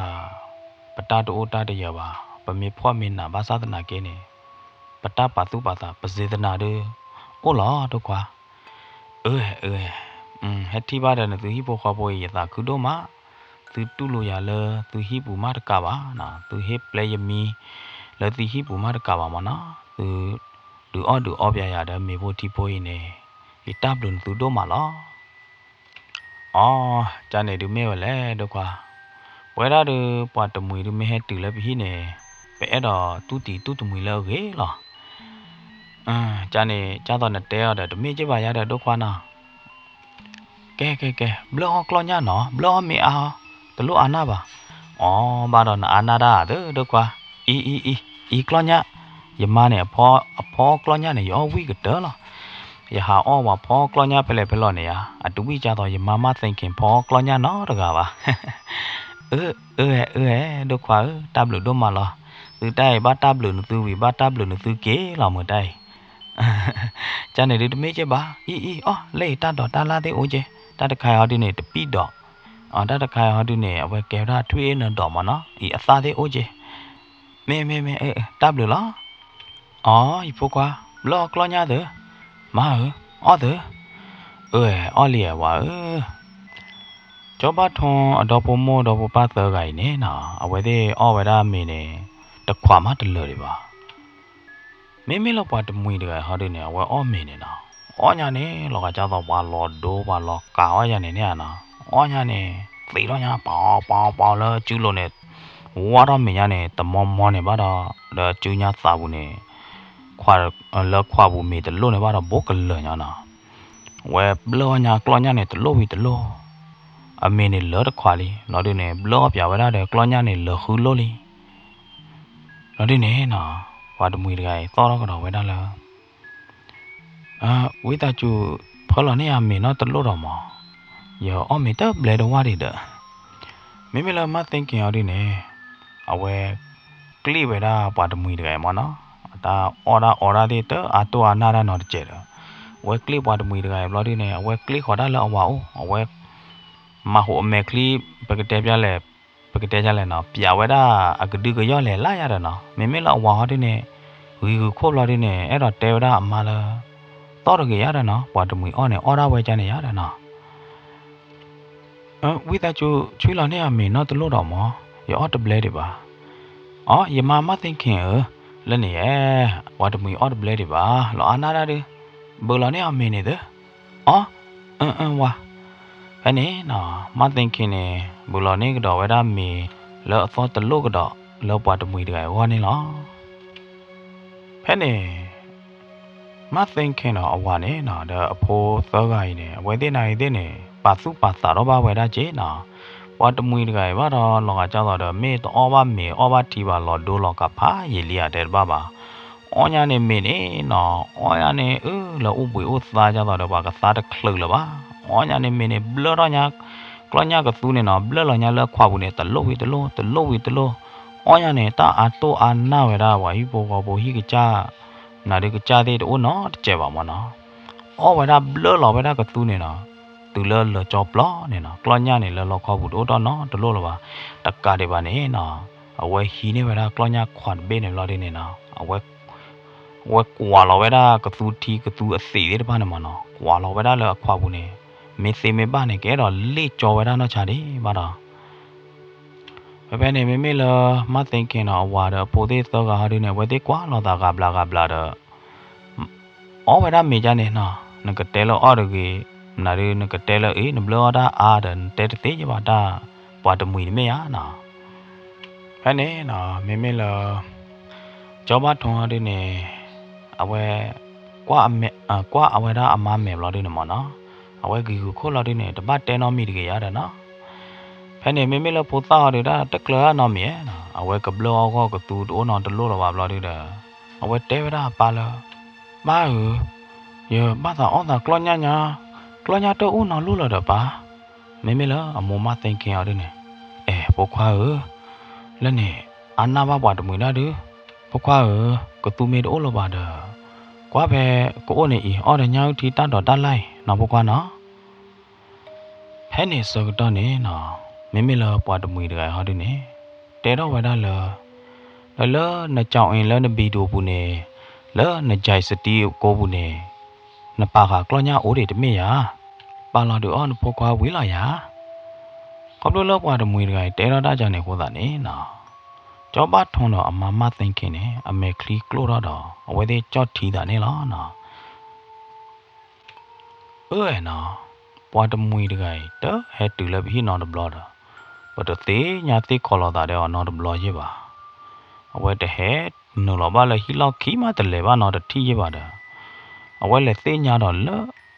ပတၢ်တအိၣ်တၢ်တယၢၤဘၣ်, ပမ့ၢ်ဖှီၣ်မ့ၢ်နးဘၣ်ဆၣ်သနာ်က့န့ၣ်, ပတၢ်ပာ်သူၣ်ပာ်သး ပစ့သနာ်ဒုး အိၣ်လီၤ ဒိၣ်ခွါ. အၢ အၢ, ဟဲထံၣ်ဘၣ်ဒီးနသုဟံၣ်ဖိဃီဖိအံၤ ယသးခုဒိၣ်မး, သုတူၢ်လိာ်ယၤလၢသုဟံၣ်ပူၤမးတကးဘၣ်နီၤ, သုဟ့ၣ်ပျဲယမံ လၢသုဟံၣ်ပူၤမးတကးဘၣ်မးနီၤ, သု ဒုးအီၣ်ဒုးအီပျဲယၤဒီးမ့ၤဖိထံဖိအံၤန့ၣ်, ယတၢ်ဘျုးနသုဒိၣ်မးလီၤ. အီ, ကန့ၣ်ဒုးမ့ၢ်ဝဲလဲၣ် ဒိၣ်ခွါ, ပဝဲဒၣ်ဒီးပှၤတမှံၤဒုးမ့ၢ်ဟဲတုၤလၢပဟံၣ်န့ၣ်, ပအဲၣ်ဒိးတူၢ်တံၤတူၢ်တမှံၤလၢအဂ့ၤလီၤ. ကန့ၣ် ကၢ်သိးနတဲအီၤဒီး တမ့ၢ်က့ၢ်ဘၣ်ယါဒီး ဒိၣ်ခွါနီၤ. ကဲ ကဲ ကဲ, ဘျၢအီၣ်ကျီၢ်ညၣ်နီၤ, ဘျၢအီၣ်မ့ၢ်အါအီၤ, တလိၣ်အါနၢ်ဘၣ်. အီ, ဘၣ်ဒီးနအါနၢ်တၢ်သၢ ဒိၣ်ခွါ, အံ အံ အံ အံ ကျီၢ်ညၣ်, ယမါန့ၣ် အဖီအီၣ်ကျီၢ်ညၣ်န့ၣ် ယအီၣ်ဝံၣ်ကတၢၢ်လီၤ. ယဟးအီၣ်ဝဲဖီအီၣ်ကျီၢ်ညၣ်ဖဲလဲၣ်ဖဲလဲၣ်န့ၣ်ဧါ, အတဝံၣ်ကၢ်သိး ယမါ မါ thinking ဖီအီၣ်ကျီၢ်ညၣ်နီတဂၤဘၣ်. အၢ အၢ အၢ ဒိၣ်ခွါဧၢ, တၢ်ဘျုးဒိၣ်မးလီၤ. သုတၢ်အံၤ ဘၣ်တၢ်ဘျုးနသုဝံၤ ဘၣ်တၢ်ဘျုးနသုက့ၤလီၤ မုၢ်တၢ်အံၤ. ကန့ၣ်ဒုးတမ့ၢ်က့ၢ်ဘၣ်, အံ အံ အီၣ် လၢအံၤတၢ်ဒိးတၢ်လၢ်သ့ၣ်အိၣ်က့ၢ်, တၢ်တခါအံၤဟီဒုးန့ၣ် တပံၣ်ဒိး, အတၢ်တခါအံၤဟီဒုးန့ၣ် အဝဲကဲဝဲဒၣ်ထွံၣ်အ့ၣ်နၢၤဒိးမးနီၤ, အံၤအသၣ်သ့ၣ်အိၣ်က့ၢ်. မ့ၢ် မ့ၢ် မ့ၢ်, တၢ်ဘျုးလီၤ. အီ ယဖိခွါ, ဘျၢအီၣ်ကျီၢ်ညၣ်သု, မါဧၢ, အီၣ်သု, အၢ အီၣ်လံဝၤဧၢ. ကၠီဘၣ်ထီအဒီဖိမိၢ်ဒီဖိပၢ်သၢဂၤအံၤန့ၣ်နီၤ, အဝဲသ့ၣ်အီၣ်ဝဲဒၣ်မ့ၤန့ၣ် တခွးမးတလၢာ်ဒံးဘၣ်. မ့မ့ၢ်လၢပှၤတမှံၤတဂၤဟီဒုးန့ၣ် အဝဲအီၣ်မ့ၤန့ၣ်နီၤ, အီၣ်ညါန့ၣ် လီၤဂာ်ကၢ်သိးပှၤလီၤဒိပှၤလီၤကၤအီၣ်ယၤန့ၣ်န့ၣ်ဧါနီၤ, အီၣ်ညါန့ၣ် သံးထီၣ်ညါ ပီၤ ပီၤ ပီၤ လၢအစုလိၤန့ၣ်, ဝါထီၣ်မ့ၤညါန့ၣ် တမီမီန့ၣ်ဘၣ်ဒီး, ဒီးအစုညါသးပူၤန့ၣ်, လၢခွးပူၤမ့ၤတလိၣ်န့ၣ်ဘၣ်ဒီးဘိးကလၢာ်ညါနီၤ. ဝဲဘျၢအီၣ်ညါကျီၢ်ညၣ်န့ၣ် တလိၣ်ဝံၤတလိၣ်, အမ့ၤန့ၣ်လၢတခွးလံ, လီၤဒုးန့ၣ် ဘျၢအီၣ်ပၠးဝဲဒၣ်ဒီးကျီၢ်ညၣ်န့ၣ် လၢဃုလိၢ်လံ. လီၤဒုးန့ၣ်နီၤ, ပှၤတမှံၤတဂၤအံၤသီၣ်ထီၣ်ကဒီးဝဲဒၣ်လၢ ဝံသးစူၤ ဖၢလီၤန့ၢ်ယၤမ့ၤနီတလိၣ်ဒီးမး, ယအီၣ်မ့ၤတဘျဲတဝၢ်ဒံးဒီး. မ့မ့ၢ်လၢမါ thinking အီၤဒုးန့ၣ်, အဝဲကျ့ၣ်ဝဲဒၣ်ပှၤတမှံၤတဂၤအံၤမးနီၤ, အတၢ်အီၣ်တၢ်အီတၢ်သ့ၣ်တအါတိၢ်အါနၢ်တၢ်နီတစဲးဒီး, အဝဲကျ့ၣ်ပှၤတမှံၤတဂၤအံၤဘျီဒုးန့ၣ် အဝဲကျ့ၣ်ဃီၤတၢ်လၢအဝၤအိၣ်, အဝဲ မၤဟူးအမဲာ်ချံ, ပကတဲပျဲလဲၣ်, ပကတဲပျဲလဲၣ်နီၤ, ပၠးဝဲဒၣ်အကဒုကယီၢ်လဲၤလၢ်ယါဒီးနီၤ, မ့မ့ၢ်လၢအဝၤဟီဒုးန့ၣ်, ဂံၤဂုၤခိၣ်ဘျီဒုးန့ၣ် အဲၣ်ဒိးတဲဝဲဒၣ်အမါလၢ သီၣ်တဂ့ၤယါဒီးနီၤ, ပှၤတမှံၤအီၣ်န့ၣ် အီၣ်ဒၣ်ဝဲကန့ၣ်ယါဒီးနီၤ. ဝံသးစူၤ ဆွံလီၤန့ၢ်အမ့ၤနီတလိၣ်ဒီးမး, ယအီၣ်တဘျဲဒံးဘၣ်. အီ ယမါ မါ thinking ဧၢ, လၢန့ၣ်ယဲ, ပှၤတမှံၤအီၣ်တဘျဲဒံးဘၣ်, လီၤအါနၢ်တၢ်ဒုး, ဘုးလီၤန့ၢ်အီၤမ့ၤန့ၣ်သု. အီ, အၢ အၢ ဝါ. ဖဲန့ၣ်နီၤ, မါ thinking န့ၣ် ဘုးလီၤန့ၢ်ကဒီးဝဲဒၣ်မ့ၤလၢအသီၣ်တလိၣ်ကဒီးလၢပှၤတမှံၤတဂၤအဂီၢ်န့ၣ်လီၤ. ဖဲန့ၣ် မါ thinking နီၤ အဝၤန့ၣ်နီၤ ဒီးအဖိသၢဂၤအံၤန့ၣ် အဝဲသ့ၣ်နၤအံၤသ့ၣ်န့ၣ် ပာ်သူၣ်ပာ်သးထီၣ်ဘၣ်ဝဲဒၣ်က့နီၤ, ပှၤတမှံၤတဂၤအံၤဘၣ်ဒီး လီၤဂာ်ကၢ်သိးဒီး မ့ၢ်တအီၣ်ဘၣ်မ့ၤအီၣ်ဘၣ်ထံဘၣ် လီၤဒိလီၤကးဖးယံာ်လံဧါတဲတဘၣ်ဘၣ်, အီၣ်ညါန့ၣ်မ့ၤန့ၣ်နီၤ, အီၣ်ညါန့ၣ် အၢ လၢအိၣ်ဘှံးအိၣ်သါဒ်သိးဒီး ပှၤကသါတချုးလၢၤဘၣ်. အီၣ်ညါန့ၣ်မ့ၤန့ၣ် ဘျၢထီၣ်ညါ ကျီၢ်ညၣ်ကသူန့ၣ်နီၤ, ဘျၢလီၤညါလၢအခွးပူၤန့ၣ် တလိၣ်ဝံၤတလိၣ် တလိၣ်ဝံၤတလိၣ်. အီၣ်ညါန့ၣ် တၢ်အါတိၢ်အါနၢ်ဝဲဒၣ် ပှၤဟံၣ်ဖိဃီဖိဟံၣ်ကစၢ်, နၤဒုးကစၢ်သ့ၣ်တအိၣ်နီတစဲးဘၣ်မ့ၢ်နီၤ. အီၣ်ဝဲဒၣ်ဘျၢလီၤဝဲဒၣ်ကသူန့ၣ်နီၤ, တုၤလၢလၢာ်ကၠီပျီန့ၣ်နီၤ, ကျီၢ်ညၣ်န့ၣ် လၢလီခီပူၤတအိၣ်ထီၣ်နီတလိၣ်လၢၤဘၣ်. တကးဒံးဘၣ်န့ၣ်နီၤ, အဝဲဟံးန့ၢ်ဝဲဒၣ်ကျီၢ်ညၣ်ခွးတဘ့ၣ်န့ၣ်ဘျီဒုန့ၣ်နီၤ, အဝဲကွၢ်လီၤဝဲဒၣ်ကသူထံကသူအသံးသ့ၣ်တဖၣ်န့ၣ်မ့ၢ်နီၤ, ကွၢ်လီၤဝဲဒၣ်လၢအခွးပူၤန့ၣ်, မ့ၢ်သ့မ့ၢ်ဘၣ်န့ၣ် ကအဲၣ်ဒိးလ့ၣ်ကၠီဝဲဒၣ်နီၢ်ဆါဒံးဘၣ်ဒီး ဖဲဖဲန့ၣ် မ့မ့ၢ်လၢ မၢ်သ့ခ့နီၤ အဝၤဒီးအဖိသ့ၣ်သၢဂၤဟီဒုန့ၣ် အဝဲသ့ၣ်ကွၢ်လိာ်သးဂၤဘျးဂၤဘျးဒီး အီၣ်ဝဲဒၣ်မ့ၤကၢ်န့ၣ်နီၤ, နကတဲလၢအီၣ်တဂ့ၤ, နဒုးနကတဲလၢအ့ၣ် နဘျၢအီၣ်တၢ်အါဒီး နတဲတသ့ယဘၣ်တၢ်, ပှၤတမှံၤတမ့ၢ်ဧါနီၤ. ဖဲန့ၣ်နီၤ မ့မ့ၢ်လၢ ကၠီဘၣ်ထူဟီဒုန့ၣ် အဝဲ ကွၢ်အဝဲဒၣ်အမါမဲာ်ဘျီဒုန့ၣ်မ့ၢ်နီၤ, အဝဲဂံၤဂုာ်ခိၣ်လီၤဒုန့ၣ် တဘၣ်တဲနီတမံၤတဂ့ၤယါဒီးနီၤ. ဖဲန့ၣ်မ့မ့ၢ်လၢဖိသၣ်ဟီဒုတၢ်တကျၢၤနီတမံၤဧါ, အဝဲကဘျၢအီၣ်ဂီၢ်ကသူတအိၣ်နီတလိၣ်လၢၤဘၣ်ဘျီဒုဒီး အဝဲတဲဝဲဒၣ်အပၢ်လၢ ပၢ်ဧၢ, ယဘၣ်သးအီၣ်သးကျီၢ်ညၣ်ညါ, ကျီၢ်ညၣ်တအိၣ်နီတလိၣ်လၢၤဒီးပၢ်. မ့မ့ၢ်လၢအမိၢ်မၢ်သ့ခ့အီၤဒုန့ၣ်, အဲ ဖိခွါဧၢ, လၢန့ၣ် အါနၢ်ဘၣ်ပှၤတမှံၤဒၣ်ဒု, ဖိခွါဧၢ, ကသူမ့ၢ်တအိၣ်လၢၤဘၣ်ဒီး ကွၢ်ဖဲကအိၣ်န့ၣ်အံၤ အီၣ်ဒီးညၣ်အုၣ်ထံတၢ်ဒိးတၢ်လၢ်အံၤ နီၤဖိခွါနီၤ. ဖဲန့ၣ်ဆၢကတီၢ်န့ၣ်နီၤ, မ့မ့ၢ်လၢပှၤတမှံၤတဂၤအံၤဟီဒုန့ၣ် တဲထီၣ်ဝဲဒၣ်လၢ လၢလၢနကၠီအ့ၣ်လၢနဘံၣ်ဒိၣ်ပူၤန့ၣ်, လၢနကၠဲးစတံအကိပူၤန့ၣ်, နပာ်ဃာ်ကျီၢ်ညၣ်အိၣ်ဒံးတမ့ၢ်ယၤ, ပာ်လီၤဒုးအီၣ်နဖိခွါဝံၤလီၤယၤ. ခီဖျိလၢပှၤတမှံၤတဂၤအံၤတဲထီၣ်တၢ်ကၢန့ၣ်အဃိသတးန့ၣ်နီၤ, ကၠီဘၣ်ထူဒီးအမါမၢ်သ့ခ့န့ၣ် အမဲာ်ချံကျိၣ်ထီၣ်ဒီး အဝဲသ့ၣ်ကၠီၣ်ထံသးန့ၣ်လီၤနီၤ. အၢနီၤ, ပှၤတမှံၤတဂၤအံၤ တဟဲတုၤလၢပဟံၣ်နီတဘျီဒီး ပတသ့ၣ်ညါသ့ၣ်ခီလီၤသးဒီးအီၤနီတဘျီယဲၢ်ဘၣ်. အဝဲတဟဲနုာ်လီၤဘၣ်လၢဟံၣ်လီၢ်ခံမး တလဲၤဘၣ်နီတထံၣ်ယဲၢ်ဘၣ်ဒီး အဝဲလဲၤသ့ၣ်ညါဒီးလၢ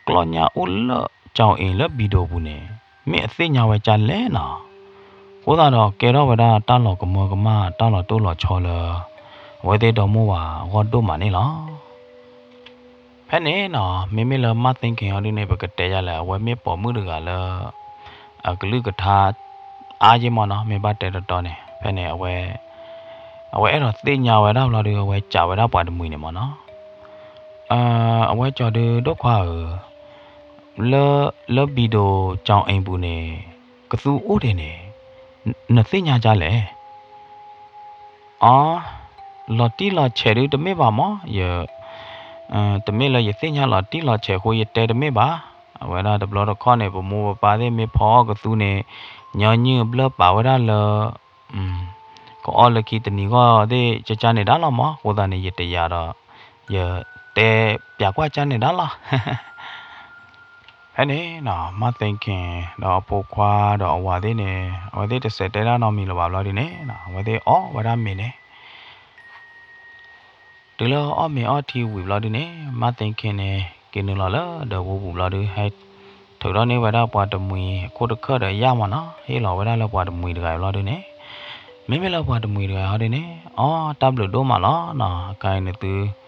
ကျီၢ်ညၣ်အိၣ်လၢကၠီအ့ၣ်လၢဘံၣ်ဒိၣ်ပူၤန့ၣ် မ့ၢ်အသ့ၣ်ညါဝဲကၢ်လဲၣ်နီၤ. အဃိသတးဒီးကဲထီၣ်ဝဲဒၣ်တၢ်လီၤကမၢကမၣ် တၢ်လီၤတိၢ်လီၤဆီလၢ အဝဲသ့ၣ်ဒီမါဝၤအဂီၢ်ဒိၣ်မးန့ၣ်လီၤ. ဖဲန့ၣ်နီၤ မ့မ့ၢ်လၢမၢ်သ့ခ့ဟီဒုန့ၣ် ပကတဲယၤလဲၣ် အဝဲမ့ၢ်ပိာ်မုၣ်တဂၤလၢ အကလုၢ်ကထါ အါယဲၢ်မ့ၢ်နီၤ မ့ၢ်ဘၣ်တဲတတီန့ၣ် ဖဲန့ၣ် အဝဲအဲၣ်ဒိးသ့ၣ်ညါဝဲဒၣ်ဘျီဒု အဝဲစံးဝဲဒၣ်ပှၤတမှံၤန့ၣ်မ့ၢ်နီၤ, အဝဲကၠီဒု ဒိၣ်ခွါဧၢ, လၢ လၢဘံၣ်ဒိၣ်ကၠီအ့ၣ်ပူၤန့ၣ် ကသူအိၣ်ဒံးန့ၣ် နသ့ၣ်ညါကၢ်လဲၣ်. အီ လီၤတံၢ်လီၤဆဲးဒုတမ့ၢ်ဘၣ်မး ယ တမ့ၢ်လၢယသ့ၣ်ညါလီၤတံၢ်လီၤဆဲးအဃိ ယတဲတမ့ၢ်ဘၣ်. အဝဲဒၣ်တဘျီတခီၣ်န့ၣ် ပမိၢ်ပပၢ်သ့ၣ်မ့ၢ်ဖီအီၣ်ကသူန့ၣ် ညီနုၢ်ဘျၢပာ်ဝဲဒၣ်လၢ ကအီၣ်လၢခံတနံၤဂီၢ်သ့ၣ် ကကၢ်န့ၣ်ဒၣ်လီၤမး အဃိသတးန့ၣ် ယတယာ်ဒီး ယတဲပၠးကွၢ်ကၢ်န့ၣ်ဒၣ်လီၤ. ဖဲန့ၣ်နီၤ မၢ်သ့ခ့ဒီးအဖိခွါဒီးအဝၤသ့ၣ်န့ၣ် အဝဲသ့ၣ်တစဲးတဲတၢ်နီတမံၤလၢၤဘၣ်ဘျီဒုန့ၣ် အဝဲသ့ၣ်အီၣ်ဝဲဒၣ်မ့ၤန့ၣ် တုၤလၢအီၣ်မ့ၤအီထံဝံၤဘျီဒုန့ၣ် မၢ်သ့ခ့န့ၣ် က့ၤနုာ်လီၤလၢဒၢးပူၤပူၤဘျီဒု ဟဲထုးထီၣ်န့ၢ်ဝဲဒၣ်ပှၤတမှံၤအခိၣ်တခၢၣ်ဒီးယၢ်မ့ၢ်နီၤ ဟ့ၣ်လီၤဝဲဒၣ်လၢပှၤတမှံၤတဂၤအံၤဘျီဒုန့ၣ် မ့မ့ၢ်လၢပှၤတမှံၤတဂၤအံၤဟီဒုန့ၣ် အီ တၢ်ဘျုးဒိၣ်မးလီၤနီၤ အခဲအံၤန့ၣ်သု ဒုး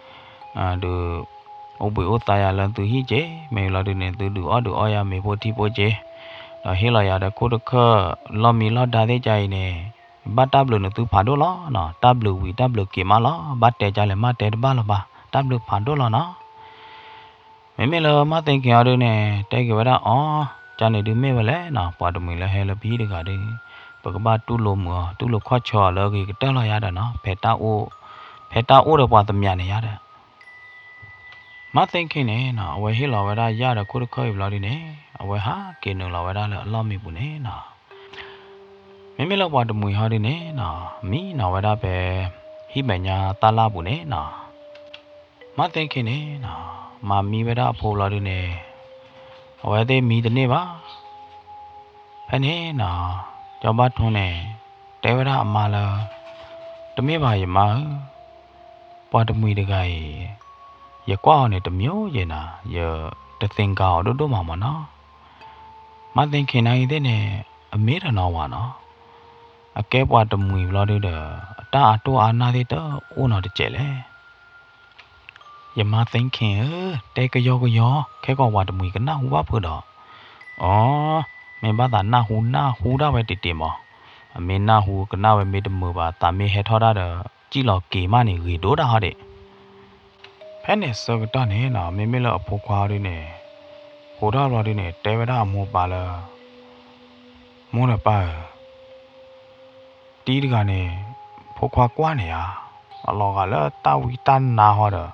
အိၣ်ဘှံးအိၣ်သါယၤလၢသုဟံၣ်က့ၤ မ့ၢ်လီၤဒုန့ၣ် သုဒုးအီၣ်ဒုးအီယၤမ့ၤဖိထံဖိက့ၤ ဒီးဟ့ၣ်လီၤယၤဒီးခိၣ်တခၢၣ်လီၢ်မံလီၢ်ဒါသ့ၣ်ကါအံၤန့ၣ် ဘၣ်တၢ်ဘျုးနသုဖးဒိၣ်လီၤနီၤ တၢ်ဘျုးဝံၤတၢ်ဘျုးက့ၤမးလီၤ ဘၣ်တဲကါလဲၣ်မးတဲတဘၣ်လၢၤဘၣ် တၢ်ဘျုးဖးဒိၣ်လီၤနီၤ မ့မ့ၢ်လၢမၢ်သ့ခ့အီၤဒုန့ၣ် တဲက့ၤဝဲဒၣ်အီၤ ကန့ၣ်ဒုမ့ၢ်ဝဲလဲၣ်နီၤ ပှၤတမှံၤလၢဟဲလၢပဟံၣ်တဂၤဒု ပကဘၣ်တူၢ်လိာ်မုာ်အီၤ တူၢ်လိာ်ခီၣ်ဆၢအီၤလၢအဂ့ၤကတၢၢ်လီၤယၤဒီးနီၤ ဖဲတၢ်အိၣ် ဖဲတၢ်အိၣ်ဒီးပှၤသမျးန့ၣ်ယၤဒီး မၢ်သ့ခ့န့ၣ်နီၤ အဝဲဟ့ၣ်လီၤဝဲဒၣ်ယၢ်ဒီးခိၣ်တခၢၣ်အံၤဘျီဒုန့ၣ် အဝဲဟးက့ၤနုာ်လီၤဝဲဒၣ်လၢအလီၢ်မံပူၤန့ၣ်နီၤ မ့မ့ၢ်လၢပှၤတမှံၤဟီဒုန့ၣ်နီၤ မံနီၤဝဲဒၣ်ဖဲ ဟံၣ်မဲာ်ညါတၢ်လၢ်ပူၤန့ၣ်နီၤ မၢ်သ့ခ့န့ၣ်နီၤ မၤမံဝဲဒၣ်အဖိဘျီဒုန့ၣ် အဝဲသ့ၣ်မံတန့ၢ်ဘၣ် ဖဲန့ၣ်နီၤ ကၠီဘၣ်ထူန့ၣ် တဲဝဲဒၣ်အမါလၢ တမ့ၢ်ဘၣ်ယမါဧၢ ပှၤတမှံၤတဂၤအံၤ ယကွၢ်အီၤန့ၣ်တမံၤယဲနၤ ယတသ့ၣ်ညါအီၤဒိၣ်ဒိၣ်မးမးနီၤ မၢ်သ့ခ့နၤအံၤသ့ၣ်န့ၣ် အမ့ၢ်တနီၤဝဲနီၤ အကဲပှၤတမှံၤဘျီဒုဒီး အတၢ်အါတိၢ်အါနၢ်သ့ၣ်တအိၣ်နီတစဲးလဲၣ် ယမါ thinking ဧၢ, တဲကယီကယီ, ခဲကီးပှၤတမှံၤကနၢ်ဟူဘၣ်ဖုးဒီး, အိ, မ့ၢ်ဘၣ်သးနၢ်ဟူနၢ်ဟူဒၣ်ဝဲတံၢ်တံၢ်မး, အမ့ၢ်နၢ်ဟူကနၣ်ဝဲမ့ၢ်တမုာ်ဘၣ် သးမ့ၢ်ဟဲထီၣ်တၢ်ဒီး စံၣ်လီၤက့ၤမးန့ၣ် ဂ့ၤဒိၣ်ဒၣ်ဟီဒံး. ဖဲန့ၣ်ဆၢကတီၢ်န့ၣ်နီၤ မ့မ့ၢ်လၢအဖိခွါဒုန့ၣ်, ဟူထီၣ်ဘျီဒုန့ၣ် တဲဝဲဒၣ်အမိၢ်ပၢ်လၢ မိၢ်ဒီးပၢ်ဧၢ, တံၤတဂၤန့ၣ် ဖိခွါကွၢ်န့ၣ်ဧါ, အလီၤဂာ်လၢတၢ်ဝံတၢ်နါဟီဒီး,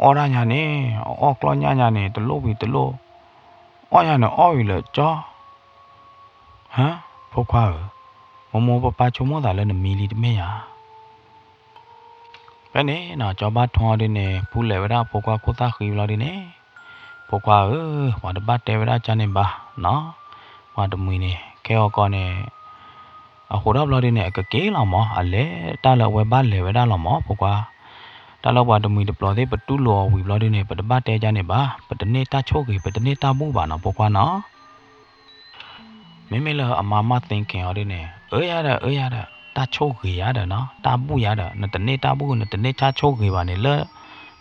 အီၣ်ဒၣ်ညါန့ၣ် အအီၣ်ကျီၢ်ညၣ်ညါန့ၣ် တလိၣ်ဝံၤတလိၣ်, အီၣ်ညါန့ၣ်အီၣ်ဝံၤလၢကၠီ, ဟါ, ဖိခွါဧၢ, မိၢ်မိၢ်ပၢ်ပၢ်ဆိကမိၣ်သးလၢနမံလံတမ့ၢ်ဧါ. ဖဲန့ၣ်နီၤ ကၠီဘၣ်ထွဲဒုန့ၣ် ဖူလဲၤဝဲဒၣ်အဖိခွါခိၣ်သၣ်ဃံဘျီဒုန့ၣ်, ဖိခွါဧၢ, ပှၤတဘၣ်တဲဝဲဒၣ်ကၠီန့ၣ်ဘၣ်နီၤ, ပှၤတမှံၤန့ၣ် ခဲအံၤကီးန့ၣ်, အဟူထီၣ်ဘျီဒုန့ၣ် အကက့ၤလီၤမး အလဲၤတၢ်လၢအဝဲဘၣ်လဲၤဝဲဒၣ်လီၤမး ဖိခွါ, တၢ်လၢပှၤတမှံၤတပျီၤသ့ၣ် ပတူၢ်လိာ်အီၤဝံၤဘျီဒုန့ၣ် ပတဘၣ်တဲကၠီန့ၣ်ဘၣ်, ပတန့ၢ်တၢ်ဆိၣ်ဂ့ၤ ပတန့ၢ်တၢ်ဘူၣ်ဘၣ်နီၤ ဖိခွါနီၤ. မ့မ့ၢ်လၢအမါ မါ thinking အီၤဒုန့ၣ် အၢယၤဒီး အၢယၤဒီး တၢ်ဆိၣ်ဂ့ၤယၤဒီးနီၤ တၢ်ဘူၣ်ယၤဒီး နတန့ၢ်တၢ်ဘူၣ် နတန့ၢ်တၢ်ဆိၣ်ဂ့ၤဘၣ်န့ၣ် လၢ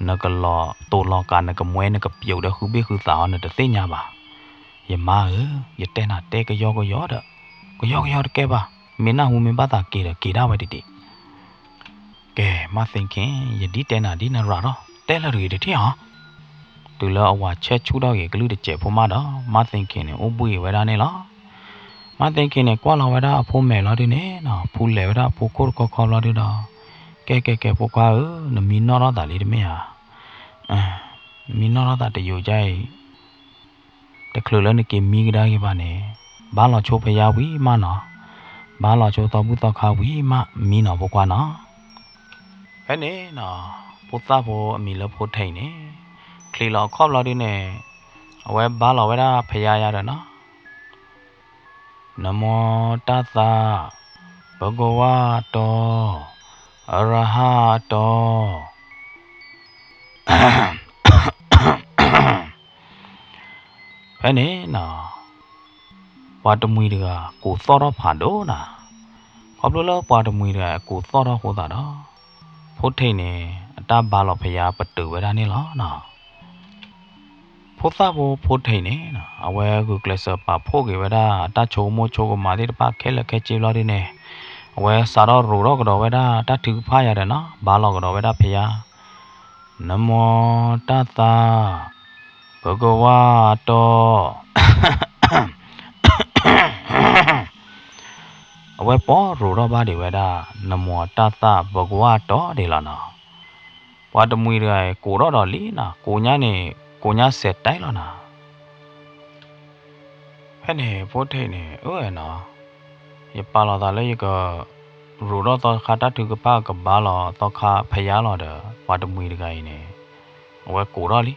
နကလီၤတိာ်လီၤကး နကမှဲ နကပျိာ်ဒီးဃုဘ့ၣ်ဃုသးအီၤ နတသ့ၣ်ညါဘၣ်. ယမါဧၢ, ယတဲနၤတဲကယီကယီဒီး, ကယီကယီတကဲဘၣ်, မ့ၢ်နၢ်ဟူမ့ၢ်ဘၣ်သးက့ၤဒီး က့ၤဒၣ်ဝဲတံၢ်တံၢ်. ကဲ, မါ thinking, ယဒ်တဲနၤဒ်နရၤထီၣ်, တဲလၢတဂ့ၤတထံၣ်အီၤ. တုၤလၢအဝၤဆဲးဆူၣ်ထီၣ်က့ၤကလုၢ်တစဲးဖိမးဒီး မါ thinking န့ၣ် အိၣ်ဘှံးက့ၤဝဲဒၣ်န့ၣ်လီၤ. မါ thinking န့ၣ် ကွၢ်လီၤဝဲဒၣ်အဖိမဲာ်လီၤဒုန့ၣ်နီၤ ဖူလဲၤဝဲဒၣ်အဖိခိၣ်တခီခီဘျီဒုဒီး, ကဲကဲကဲ ဖိခွါဧၢ, နမံနီၣ်ထီၣ်သးလံတမ့ၢ်ဧါ. မံနီၣ်ထီၣ်သးတယိာ်ဒ်အံၤ တချုးလၢနက့ၤမံကဒါက့ၤဘၣ်န့ၣ်, ဘါလီၤဆိဖယါဝံၤမးနီၤ, ဘါလီၤဆိသီဘူၣ်သီခါဝံၤမး မံနီၤ ဖိခွါနီၤ. ဖဲန့ၣ်နီၤ, ဖိသၣ်ဖိအမံၤလၢဖိထံးန့ၣ်, ချံးလီၤအခီၣ်ဘျီဒုန့ၣ်, အဝဲဘါလီၤဝဲဒၣ်ဖယါယါဒီးနီၤ နမိတၢ်သး ပကဝါတီ အရဟတီ. ဖဲန့ၣ်နီၤ, ပှၤတမှံၤတဂၤ ကိးသီၣ်ထီၣ်ဖးဒိၣ်နၤ. ခီဖျိလၢပှၤတမှံၤတဂၤ ကိးသီၣ်ထီၣ်အဃိသတးဒီး, ဖိထံးန့ၣ် အတၢ်ဘါလီၤဖယါပတုာ်ဝဲဒၣ်န့ၣ်လီၤနီၤ. ဖိသၣ်ဖိဖိထံးန့ၣ်, အဝဲဂုာ်ကျဲးစၢးပာ်ဖှိၣ်က့ၤဝဲဒၣ် တၢ်ဆိကမိၣ်ဆိကမးသ့ၣ်တဖၣ်ခဲလၢာ်ခဲဆ့ဘျီဒုန့ၣ်, အဝဲစးထီၣ်ရိးထီၣ်ကဒီးဝဲဒၣ် တၢ်ထုကဖၣ်ယၤဒီးနီၤ ဘါလီၤကဒီးဝဲဒၣ်ဖယါ, နမိတၢ်သး ပကဝါတီ. အဝဲပိာ်ရိးထီၣ်ဘၣ်ဒံးဝဲဒၣ် နမိတၢ်သး ပကဝါတီဒံးလီၤနီၤ. ပှၤတမှံၤတဂၤအံၤ ကိးထီၣ်ဒီးလံနီၤ, ကိးညါန့ၣ် ကိးညါစဲးတဲလီၤနီၤ. ဖဲန့ၣ်ဖိထံးန့ၣ် အၢနီၤ, ယပာ်လီၤသးလၢယက ရိးထီၣ်သီခါ တၢ်ထုကဖၣ်ကဘါလီၤသီခါဖယါလီၤဒီး ပှၤတမှံၤတဂၤအံၤန့ၣ် အဝဲကိးထီၣ်လံ.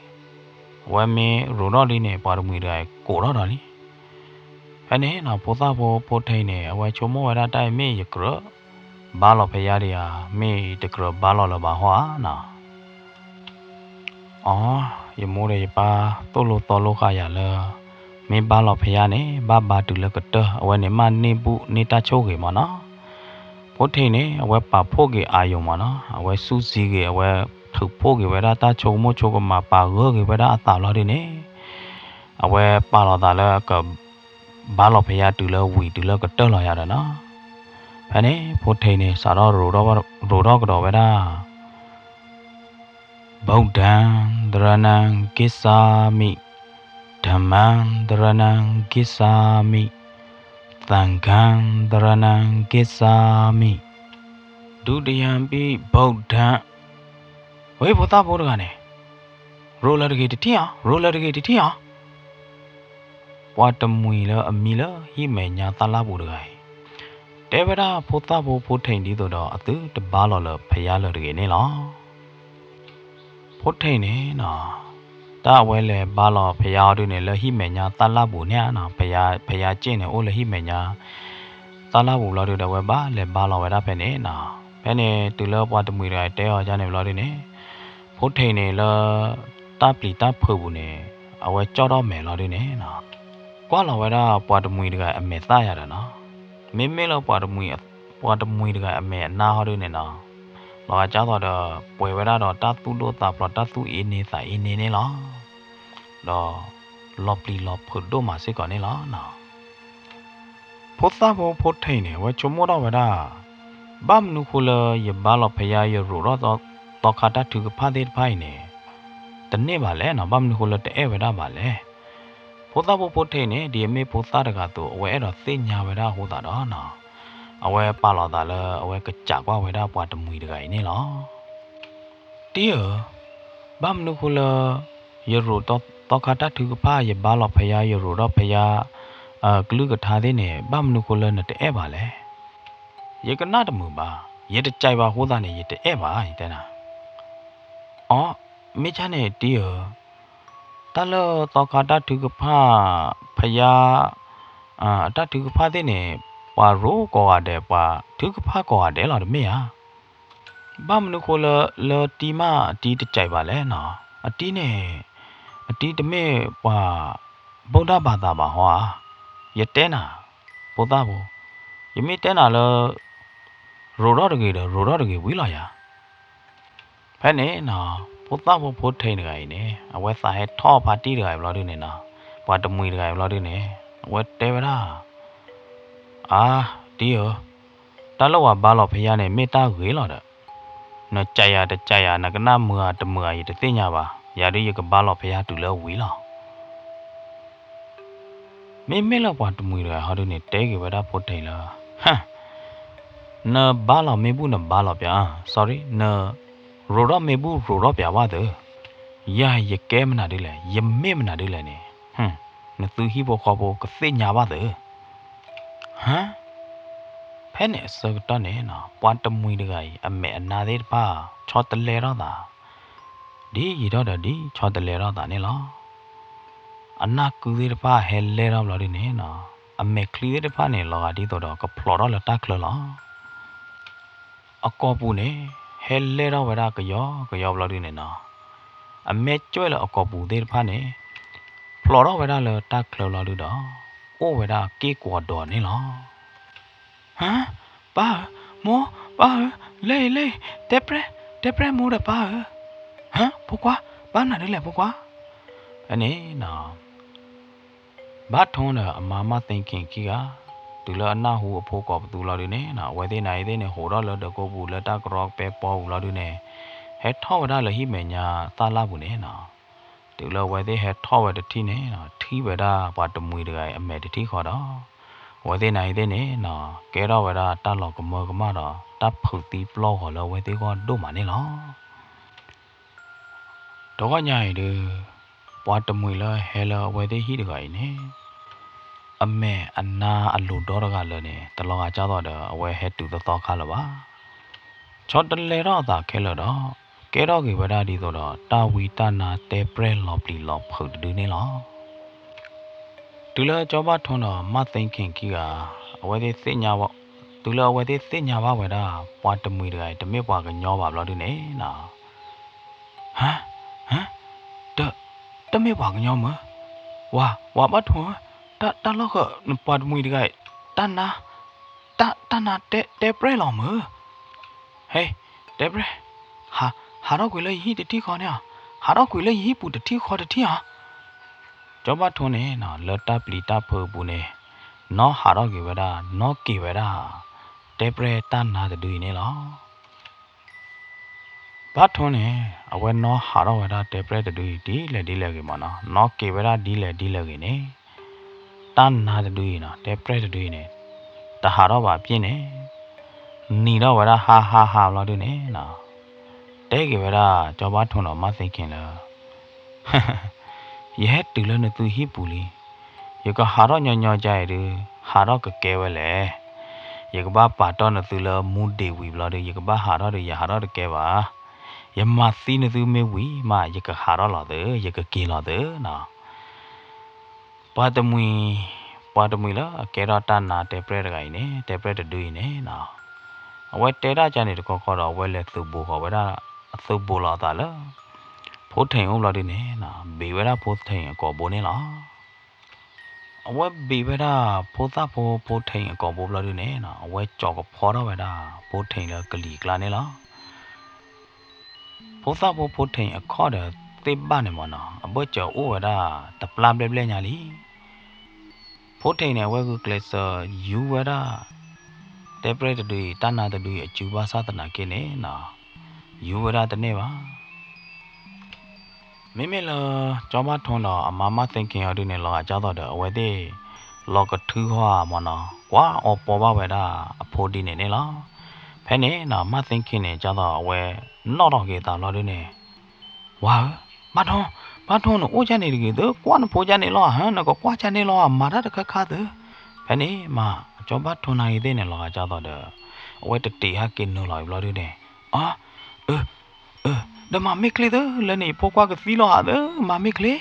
အဝဲမ့ၢ်ရိးထီၣ်လံန့ၣ် ပှၤတမှံၤတဂၤအံၤကိးထီၣ်ဒီးလံ. ဖဲန့ၣ်နီၤ ဖိသၣ်ဖိဖိထံးန့ၣ် အဝဲဆိကမိၣ်ဝဲဒၣ်တၢ်အံၤ မ့ၢ်ယကြၢးဘါလီၤဖယါဒံးဧါ, မ့ၢ်ယတကြၢးဘါလီၤလၢၤဘၣ်ဟီဧါနီၤ. အိ, ယမိၢ်ဒီးယပၢ်သိၣ်လိသီလိဃာ်ယၤလၢ မ့ၢ်ဘါလီၤဖယါန့ၣ် ဘၣ်ဘါတုၤလၢကတၢၢ် အဝဲန့ၣ်မ့ၢ်န့ၢ်ဘူၣ်န့ၢ်တၢ်ဆိၣ်ဂ့ၤမးနီၤ. ဖိထံးန့ၣ် အဝဲပာ်ဖှိၣ်က့ၤအါယိာ်မးနီၤ, အဝဲစူးစံက့ၤ အဝဲထုးဖှိၣ်က့ၤဝဲဒၣ်တၢ်ဆိကမိၣ်ဆိကမး ပာ်ဂၢၢ်က့ၤဝဲဒၣ်အသးဘျီဒုန့ၣ်, အဝဲပာ်လီၤသးလၢက ဘါလီၤဖယါတုၤလၢဝံၤတုၤလၢကတၢၢ်လီၤယၤဒီးနီၤ. ဖဲန့ၣ် ဖိထံးန့ၣ် စးထီၣ်ရိးထီၣ်ကဒီးဝဲဒၣ် ဗုဒ္ဓံ သရဏံ ဂစ္ဆာမိ, ဓမ္မံ သရဏံ ဂစ္ဆာမိ, သံဃံ သရဏံ ဂစ္ဆာမိ, ဒုတိယံ ပိ ဗုဒ္ဓံ. ဝဲဖိသၣ်ဖိတဂၤန့ၣ် ရိးလၢတဂ့ၤတထံၣ်ဧါ, ရိးလၢတဂ့ၤတထံၣ်ဧါ. ပှၤတမှံၤလၢအမံၤလၢဟံၣ်မဲာ်ညါသၣ်လၣ်ပူၤတဂၤအံၤ တဲဝဲဒၣ်ဖိသၣ်ဖိဖိထံးဒ်သိးဒီး အသုတဘါလီၤလၢဖယါလၢတဂ့ၤန့ၣ်လီၤ. ဖိထံးန့ၣ်နီၤ, တၢ်အဝဲလဲၤဘါလီၤဖယါအီၤဒုန့ၣ် လၢဟံၣ်မဲာ်ညါသၣ်လၣ်ပူၤန့ၣ်ဧါနီၤ, ဖယါ, ဖယါက့ၣ်န့ၣ် အိၣ်လၢဟံၣ်မဲာ်ညါသၣ်လၣ်ပူၤလီၤဒုဒီး အဝဲဘၣ်လဲၤဘါလီၤဝဲဒၣ်ဖဲန့ၣ်နီၤ. ဖဲန့ၣ် တုၤလၢပှၤတမှံၤတဂၤတဲအီၤဒ်န့ၣ်ဘျီဒုန့ၣ်, ဖိထံးန့ၣ်လၢ တၢ်ပျံၤတၢ်ဖုးပူၤန့ၣ် အဝဲကၠီၣ်ထီၣ်မဲာ်လီၤဒုန့ၣ်နီၤ. ကွၢ်လီၤဝဲဒၣ်ပှၤတမှံၤတဂၤအမဲာ်သၣ်ယၤဒီးနီၤ, မ့မ့ၢ်လၢပှၤတမှံၤ, ပှၤတမှံၤတဂၤအမဲာ်အနါဟီဒုန့ၣ်နီၤ, လီၤဂာ်ကၢ်သိးဒီး ပှဲၤဝဲဒၣ်ဒီးတၢ်သူၣ်ဒိၣ်သးဖျိး တၢ်သူၣ်အ့န့သးအ့န့န့ၣ်လီၤ. ဒီးလီၤပျံၤလီၤဖုးဒိၣ်မးစ့ၢ်ကီးန့ၣ်လီၤ. ဖိသၣ်ဖိဖိထံးန့ၣ် အဝဲဆိကမိၣ်ထီၣ်ဝဲဒၣ်, ဘၣ်မနုၤဃိလၢယဘါလီၤဖယါ ယရိးထီၣ်သီခါတၢ်ထုကဖၣ်သ့ၣ်တဖၣ်အံၤန့ၣ် တန့ၢ်ဘၣ်လဲၣ်နီၤ, ဘၣ်မနုၤဃိလၢတအဲၣ်ဝဲဒၣ်ဘၣ်လဲၣ်. ဖိသၣ်ဖိဖိထံးန့ၣ် ဒ်အမ့ၢ်ဖိသၣ်တဂၤအသိး အဝဲအဲၣ်ဒိးသ့ၣ်ညါဝဲဒၣ်အဃိသတးဒီးနီၤ, အဝဲပာ်လီၤသးလၢ အဝဲကစးကွၢ်ဝဲဒၣ်ပှၤတမှံၤတဂၤအံၤန့ၣ်လီၤ. တံၤဧၢ, ဘၣ်မနုၤဃိလၢ ယရိးထီၣ်သီခါတၢ်ထုကဖၣ် ယဘါလီၤဖယါ ယရိးထီၣ်ဖယါ ကလုၢ်ကထါသ့ၣ်န့ၣ် ဘၣ်မနုၤဃိလၢနတအဲၣ်ဘၣ်လဲၣ်. ယကနၣ်တမုာ်ဘၣ်, ယတကးဘၣ်အဃိသတးန့ၣ် ယတအဲၣ်ဘၣ် ယတဲနၤ. အိ, မ့ၢ်ကၢ်န့ၣ်တံၤဧၢ, တၢ်လၢသီခါတၢ်ထုကဖၣ် ဖယါ အတၢ်ထုကဖၣ်သ့ၣ်န့ၣ် ပှၤရိးကိးဂၤဒဲး ပှၤထုကဖၣ်ကိးဂၤဒဲးလီၤ တမ့ၢ်ဧါ. ဘၣ်မနုၤဃိလၢ လၢတံၤမး အတံၤတကးဘၣ်လဲၣ်နီၤ, အတံၤန့ၣ် အတံၤတမ့ၢ်ပှၤ ဗုဒ္ဓဘာသာ ဘၣ်ဟီဧါ. ယတဲနၤ, ဖိသၣ်ဖိ, ယမ့ၢ်တဲနၤလၢ ရိးထီၣ်တဂ့ၤဒီး ရိးထီၣ်တဂ့ၤဝံၤလီၤယၤ. ဖဲန့ၣ်နီၤ, ဖိသၣ်ဖိဖိထံးတဂၤအံၤန့ၣ် အဝဲသးဟဲထီၣ်ဖါတံၢ်တဂၤအံၤဘျီဒုန့ၣ်နီၤ, ပှၤတမှံၤတဂၤအံၤဘျီဒုန့ၣ် အဝဲတဲဝဲဒၣ်, အါ, တံၤဧၢ, တၢ်လၢပှၤဘါလီၤဖယါန့ၣ် မ့ၢ်တၢ်ဂ့ၤလီၤဒီး, နကးယၤတကးယၤ နကနၣ်မုာ်ဧါတမုာ်ဧါ ယတသ့ၣ်ညါဘၣ်, ယၤဒုးယကဘါလီၤဖယါတုၤလၢဝံၤလီၤ. မ့မ့ၢ်လၢပှၤတမှံၤတဂၤဟီဒုန့ၣ် တဲက့ၤဝဲဒၣ်ဖိထံးလၢ, ဟၢ, နဘါလီၤမ့ၢ်ဘူၣ်နဘါလီၤပၠး, sorry, နရိးထီၣ်မ့ၢ်ဘူၣ်ရိးထီၣ်ပၠးဘၣ်သု, ယၤယကဲမနုၤဒ်လဲၣ်, ယမ့ၢ်မနုၤဒ်လဲၣ်န့ၣ်, နသုဟံၣ်ဖိဃီဖိကသ့ၣ်ညါဘၣ်သု. ဟၢ, ဖဲန့ၣ်အဆၢကတီၢ်န့ၣ်နီၤ, ပှၤတမှံၤတဂၤအံၤ အမဲာ်အနါသ့ၣ်တဖၣ် ဆီတလဲထီၣ်သး ဒ်ယံာ်ထီၣ်ဒီးဒ်ဆီတလဲထီၣ်သးန့ၣ်လီၤ. အနၢ်ကုသ့ၣ်တဖၣ်ဟဲလဲၢ်ထီၣ်ဘျီဒုန့ၣ်နီၤ, အမဲာ်ချံသ့ၣ်တဖၣ်န့ၣ် လီၤဂာ်ဒ်သိးဒီးကဖျိးထီၣ်လၢတၢ်ချၢလီၤ. အကိာ်ပူၤန့ၣ် ဟဲလဲၢ်ထီၣ်ဝဲဒၣ်ကယီကယီဘျီဒုန့ၣ်နီၤ, အမဲာ်ကွဲၢ်လၢအကိာ်ပူၤသ့ၣ်တဖၣ်န့ၣ် ဖျိးထီၣ်ဝဲဒၣ်လၢတၢ်ချၢဘျီဒုဒီး အိၣ်ဝဲဒၣ်က့ၢ်ကွီၤဒိးန့ၣ်လီၤ. ဟါ, ပၢ်ဧၢ, မိၢ်, ပၢ်ဧၢ, လၢအံၤလၢအံၤ, တဲပြဲၢ်, တဲပြဲၢ်မိၢ်ဒီးပၢ်ဧၢ. ဟါ, ဖိခွါ, ဘၣ်မနုၤဒ်လဲၣ်ဖိခွါ. ဖဲန့ၣ်နီၤ, ဘၣ်ထိၣ်ဒီးအမါ မၢ်သ့ၣ်ခ့ၣ်ခံဂၤ, တုၤလၢအနၢ်ဟူအဖိကိးပသူလီၤဒုန့ၣ်နီၤ, အဝဲသ့ၣ်နၤအံၤသ့ၣ်န့ၣ် ဟိးထီၣ်လၢဒၢးကိးပူၤလၢတၢ်ကရီကပဲပီပူၤလီၤဒုန့ၣ်, ဟဲထီၣ်ဝဲဒၣ်လၢဟံၣ်မဲာ်ညါသၣ်လၣ်ပူၤန့ၣ်နီၤ. တုၤလၢအဝဲသ့ၣ်ဟဲထီၣ်ဝဲတထံၣ်န့ၣ်နီၤ, ထံၣ်ဝဲဒၣ်ပှၤတမှံၤတဂၤအံၤအမဲာ်တထံၣ်ဃီဒီး, အဝဲသ့ၣ်နၤအံၤသ့ၣ်န့ၣ်နီၤ, ကဲထီၣ်ဝဲဒၣ်တၢ်လီၤကမၢကမၣ်ဒီး တၢ်ဖုးသံပျီၢ်ဂီၤလၢအဝဲသ့ၣ်ဂီၢ်ဒိၣ်မးန့ၣ်လီၤ. တဂီၢ်ညါအံၤဒုး, ပှၤတမှံၤလၢဟဲလၢအဝဲသ့ၣ်ဟံၣ်တဂၤအံၤန့ၣ်, အမဲာ်အနါအလိၤဒီတဂၤလၢာ်န့ၣ် တလီၤဂာ်ကၢ်သိးဒီး အဝဲဟဲတုၤသီသီခါလၢၤဘၣ်. ဆီတလဲထီၣ်အသးခဲလၢာ်ဒီး ကဲထီၣ်က့ၤဝဲဒၣ်ဒ်သိးဒီး တၢ်ဝံတၢ်နါတဲပြဲၢ်လီၤပျံၤလီၤဖုးတဒုန့ၣ်လီၤ. တုၤလၢကၠီဘၣ်ထိၣ်ဒီးမၢ်သ့ၣ်ခ့ၣ်ခံဂၤ, အဝဲသ့ၣ်သ့ၣ်ညါ, တုၤလၢအဝဲသ့ၣ်သ့ၣ်ညါဘၣ်ဝဲဒၣ် ပှၤတမှံၤတဂၤအံၤ တမ့ၢ်ပှၤကညီဘၣ်ဘျီဒုန့ၣ်နီၤ, ဟါ, ဟါ, တ, တမ့ၢ်ပှၤကညီမ့ၢ်, ဝၤ, ဝၤဘၣ်ထိၣ်ဧၢ, တၢ်, တၢ်လီၢ်ဃၢၤ ပှၤတမှံၤတဂၤအံၤ, တၢ်နါ, တၢ်, တၢ်နါတဲ, တဲပြဲၢ်လီၤမ့ၢ်. ဟဲ, တဲပြဲၢ်, ဟး, ဟးထီၣ်ကွံာ်လၢယဟံၣ်တထံၣ်ဃီန့ၣ်ဧါ, ဟးထီၣ်ကွံာ်လၢယဟံၣ်ပူၤတထံၣ်ဃီတထံၣ်ဧါ. ကၠီဘၣ်ထိၣ်န့ၣ်နီၤ လၢတၢ်ပျံၤတၢ်ဖုးအပူၤန့ၣ်, နီၢ်ဟးထီၣ်က့ၤဝဲဒၣ်, နီၢ်က့ၤဝဲဒၣ် တဲပြဲၢ်တၢ်နါတဒုအံၤန့ၣ်လီၤ. ဘၣ်ထိၣ်န့ၣ် အဝဲနီၢ်ဟးထီၣ်ဝဲဒၣ်တဲပြဲၢ်တဒုအံၤ ဒ်လဲၣ်ဒ်လဲၣ်ဂ့ၤမးနီၤ, နီၢ်က့ၤဝဲဒၣ်ဒ်လဲၣ်ဒ်လဲၣ်ဂ့ၤန့ၣ်, တၢ်နါတဒုအံၤနီၤ, တဲပြဲၢ်တဒုအံၤန့ၣ်, တဟးထီၣ်ဘၣ်အပြ့ၣ်န့ၣ်, နံၤထီၣ်ဝဲဒၣ်ဟါဟါဟါဘျီဒုန့ၣ်နီၤ, တဲက့ၤဝဲဒၣ်ကၠီဘၣ်ထိၣ်ဒီးမၢ်သ့ၣ်ခ့ၣ်လၢ ယဟဲတုၤလၢနသုဟံၣ်ပူၤလံ, ယကဟးထီၣ်ညီညီကါအံၤဒုး, ဟးထီၣ်ကကဲဝဲလဲၣ်. ယကဘၣ်ပာ်တီၢ်နသုလၢမူဒံးဝံၤဘျီဒုး ယကဘၣ်ဟးထီၣ်ဒီးယဟးထီၣ်တကဲဘၣ်. ယမၤသံနသုမ့ၢ်ဝံၤမး ယကဟးထီၣ်လီၤသု, ယကက့ၤလီၤသုနီၤ. ပှၤတမှံၤ, ပှၤတမှံၤလၢအကဲထီၣ်တၢ်နါတဲပြဲၢ်တဂၤအံၤန့ၣ်, တဲပြဲၢ်တဒုအံၤန့ၣ်နီၤ, အဝဲတဲတၢ်ကါန့ၣ်တခီခီဒီး အဝဲလဲၤသုးဘူးဃီၤဝဲဒၣ်, သုးဘူးလီၤအသးလၢ ဖိထံးအိၣ်ဘျီဒုန့ၣ်နီၤ, ဘ့းဝဲဒၣ်ဖိထံးအကိာ်ဘိန့ၣ်လီၤ. အဝဲဘ့းဝဲဒၣ်ဖိသၣ်ဖိဖိထံးအကိာ်ဘိဘျီဒုန့ၣ်နီၤ, အဝဲကၠီၤကဖီထီၣ်ဝဲဒၣ်ဖိထံးလၢကလံၤကျါန့ၣ်လီၤ. ဖိသၣ်ဖိဖိထံးအခီၣ်ဒီးသ့ၣ်ဘၣ်န့ၣ်မ့ၢ်နီၤ အဘၢၣ်စၢၤအိၣ်ဝဲဒၣ်တပျၢ်ဘျဲၣ်ဘျဲၣ်ညါလံ. ဖိထံးန့ၣ် အဝဲဂုာ်ကျဲးစၢးယူဝဲဒၣ် တဲပြဲၢ်တဒုအံၤ တၢ်နါတဒုအံၤအစုဘၣ်ဆၣ်သနာ်က့န့ၣ်နီၤ ယူဝဲဒၣ်တန့ၢ်ဘၣ်. မ့မ့ၢ်လၢ ကၠီဘၣ်ထူဒီးအမါ မၢ်သ့ၣ်ခ့အီၤဒုန့ၣ် လီၤဂာ်ကၢ်သိးဒီး အဝဲသ့ၣ် လီၤကထုဟီၣ်မ့ၢ်နီၤ ကွၢ်အီပီဘၣ်ဝဲဒၣ်အဖိဒ်န့ၣ်န့ၣ်လီၤ. ဖဲန့ၣ်နီၤ မၢ်သ့ၣ်ခ့န့ၣ် ကၢ်သိးအဝဲနီၣ်ထီၣ်က့ၤသးဘျီဒုန့ၣ် ဝၤဧၢ, ဘၣ်ထူ, ဘၣ်ထူနအိၣ်ကၢ်န့ၣ်တဂ့ၤသု, ကွၢ်နဖိကၢ်န့ၣ်လီၤဧါ, နကကွၢ်ကၢ်န့ၣ်လီၤဧါ, မၤတၢ်တခါခါသု. ဖဲန့ၣ်မး ကၠီဘၣ်ထူနၤဂ့ၤသ့ၣ်န့ၣ် လီၤဂာ်ကၢ်သိးဒီး အဝဲတတ့ၢ်ဟဲက့ၤနုာ်လီၤအံၤဘျီဒုန့ၣ်, အၢ, အၢ, အၢ, ဒီးမၤမ့ၢ်ချ့သု, လၢန့ၣ်ယဖိခွါကသံလီၤဧါသု, မၤမ့ၢ်ချ့.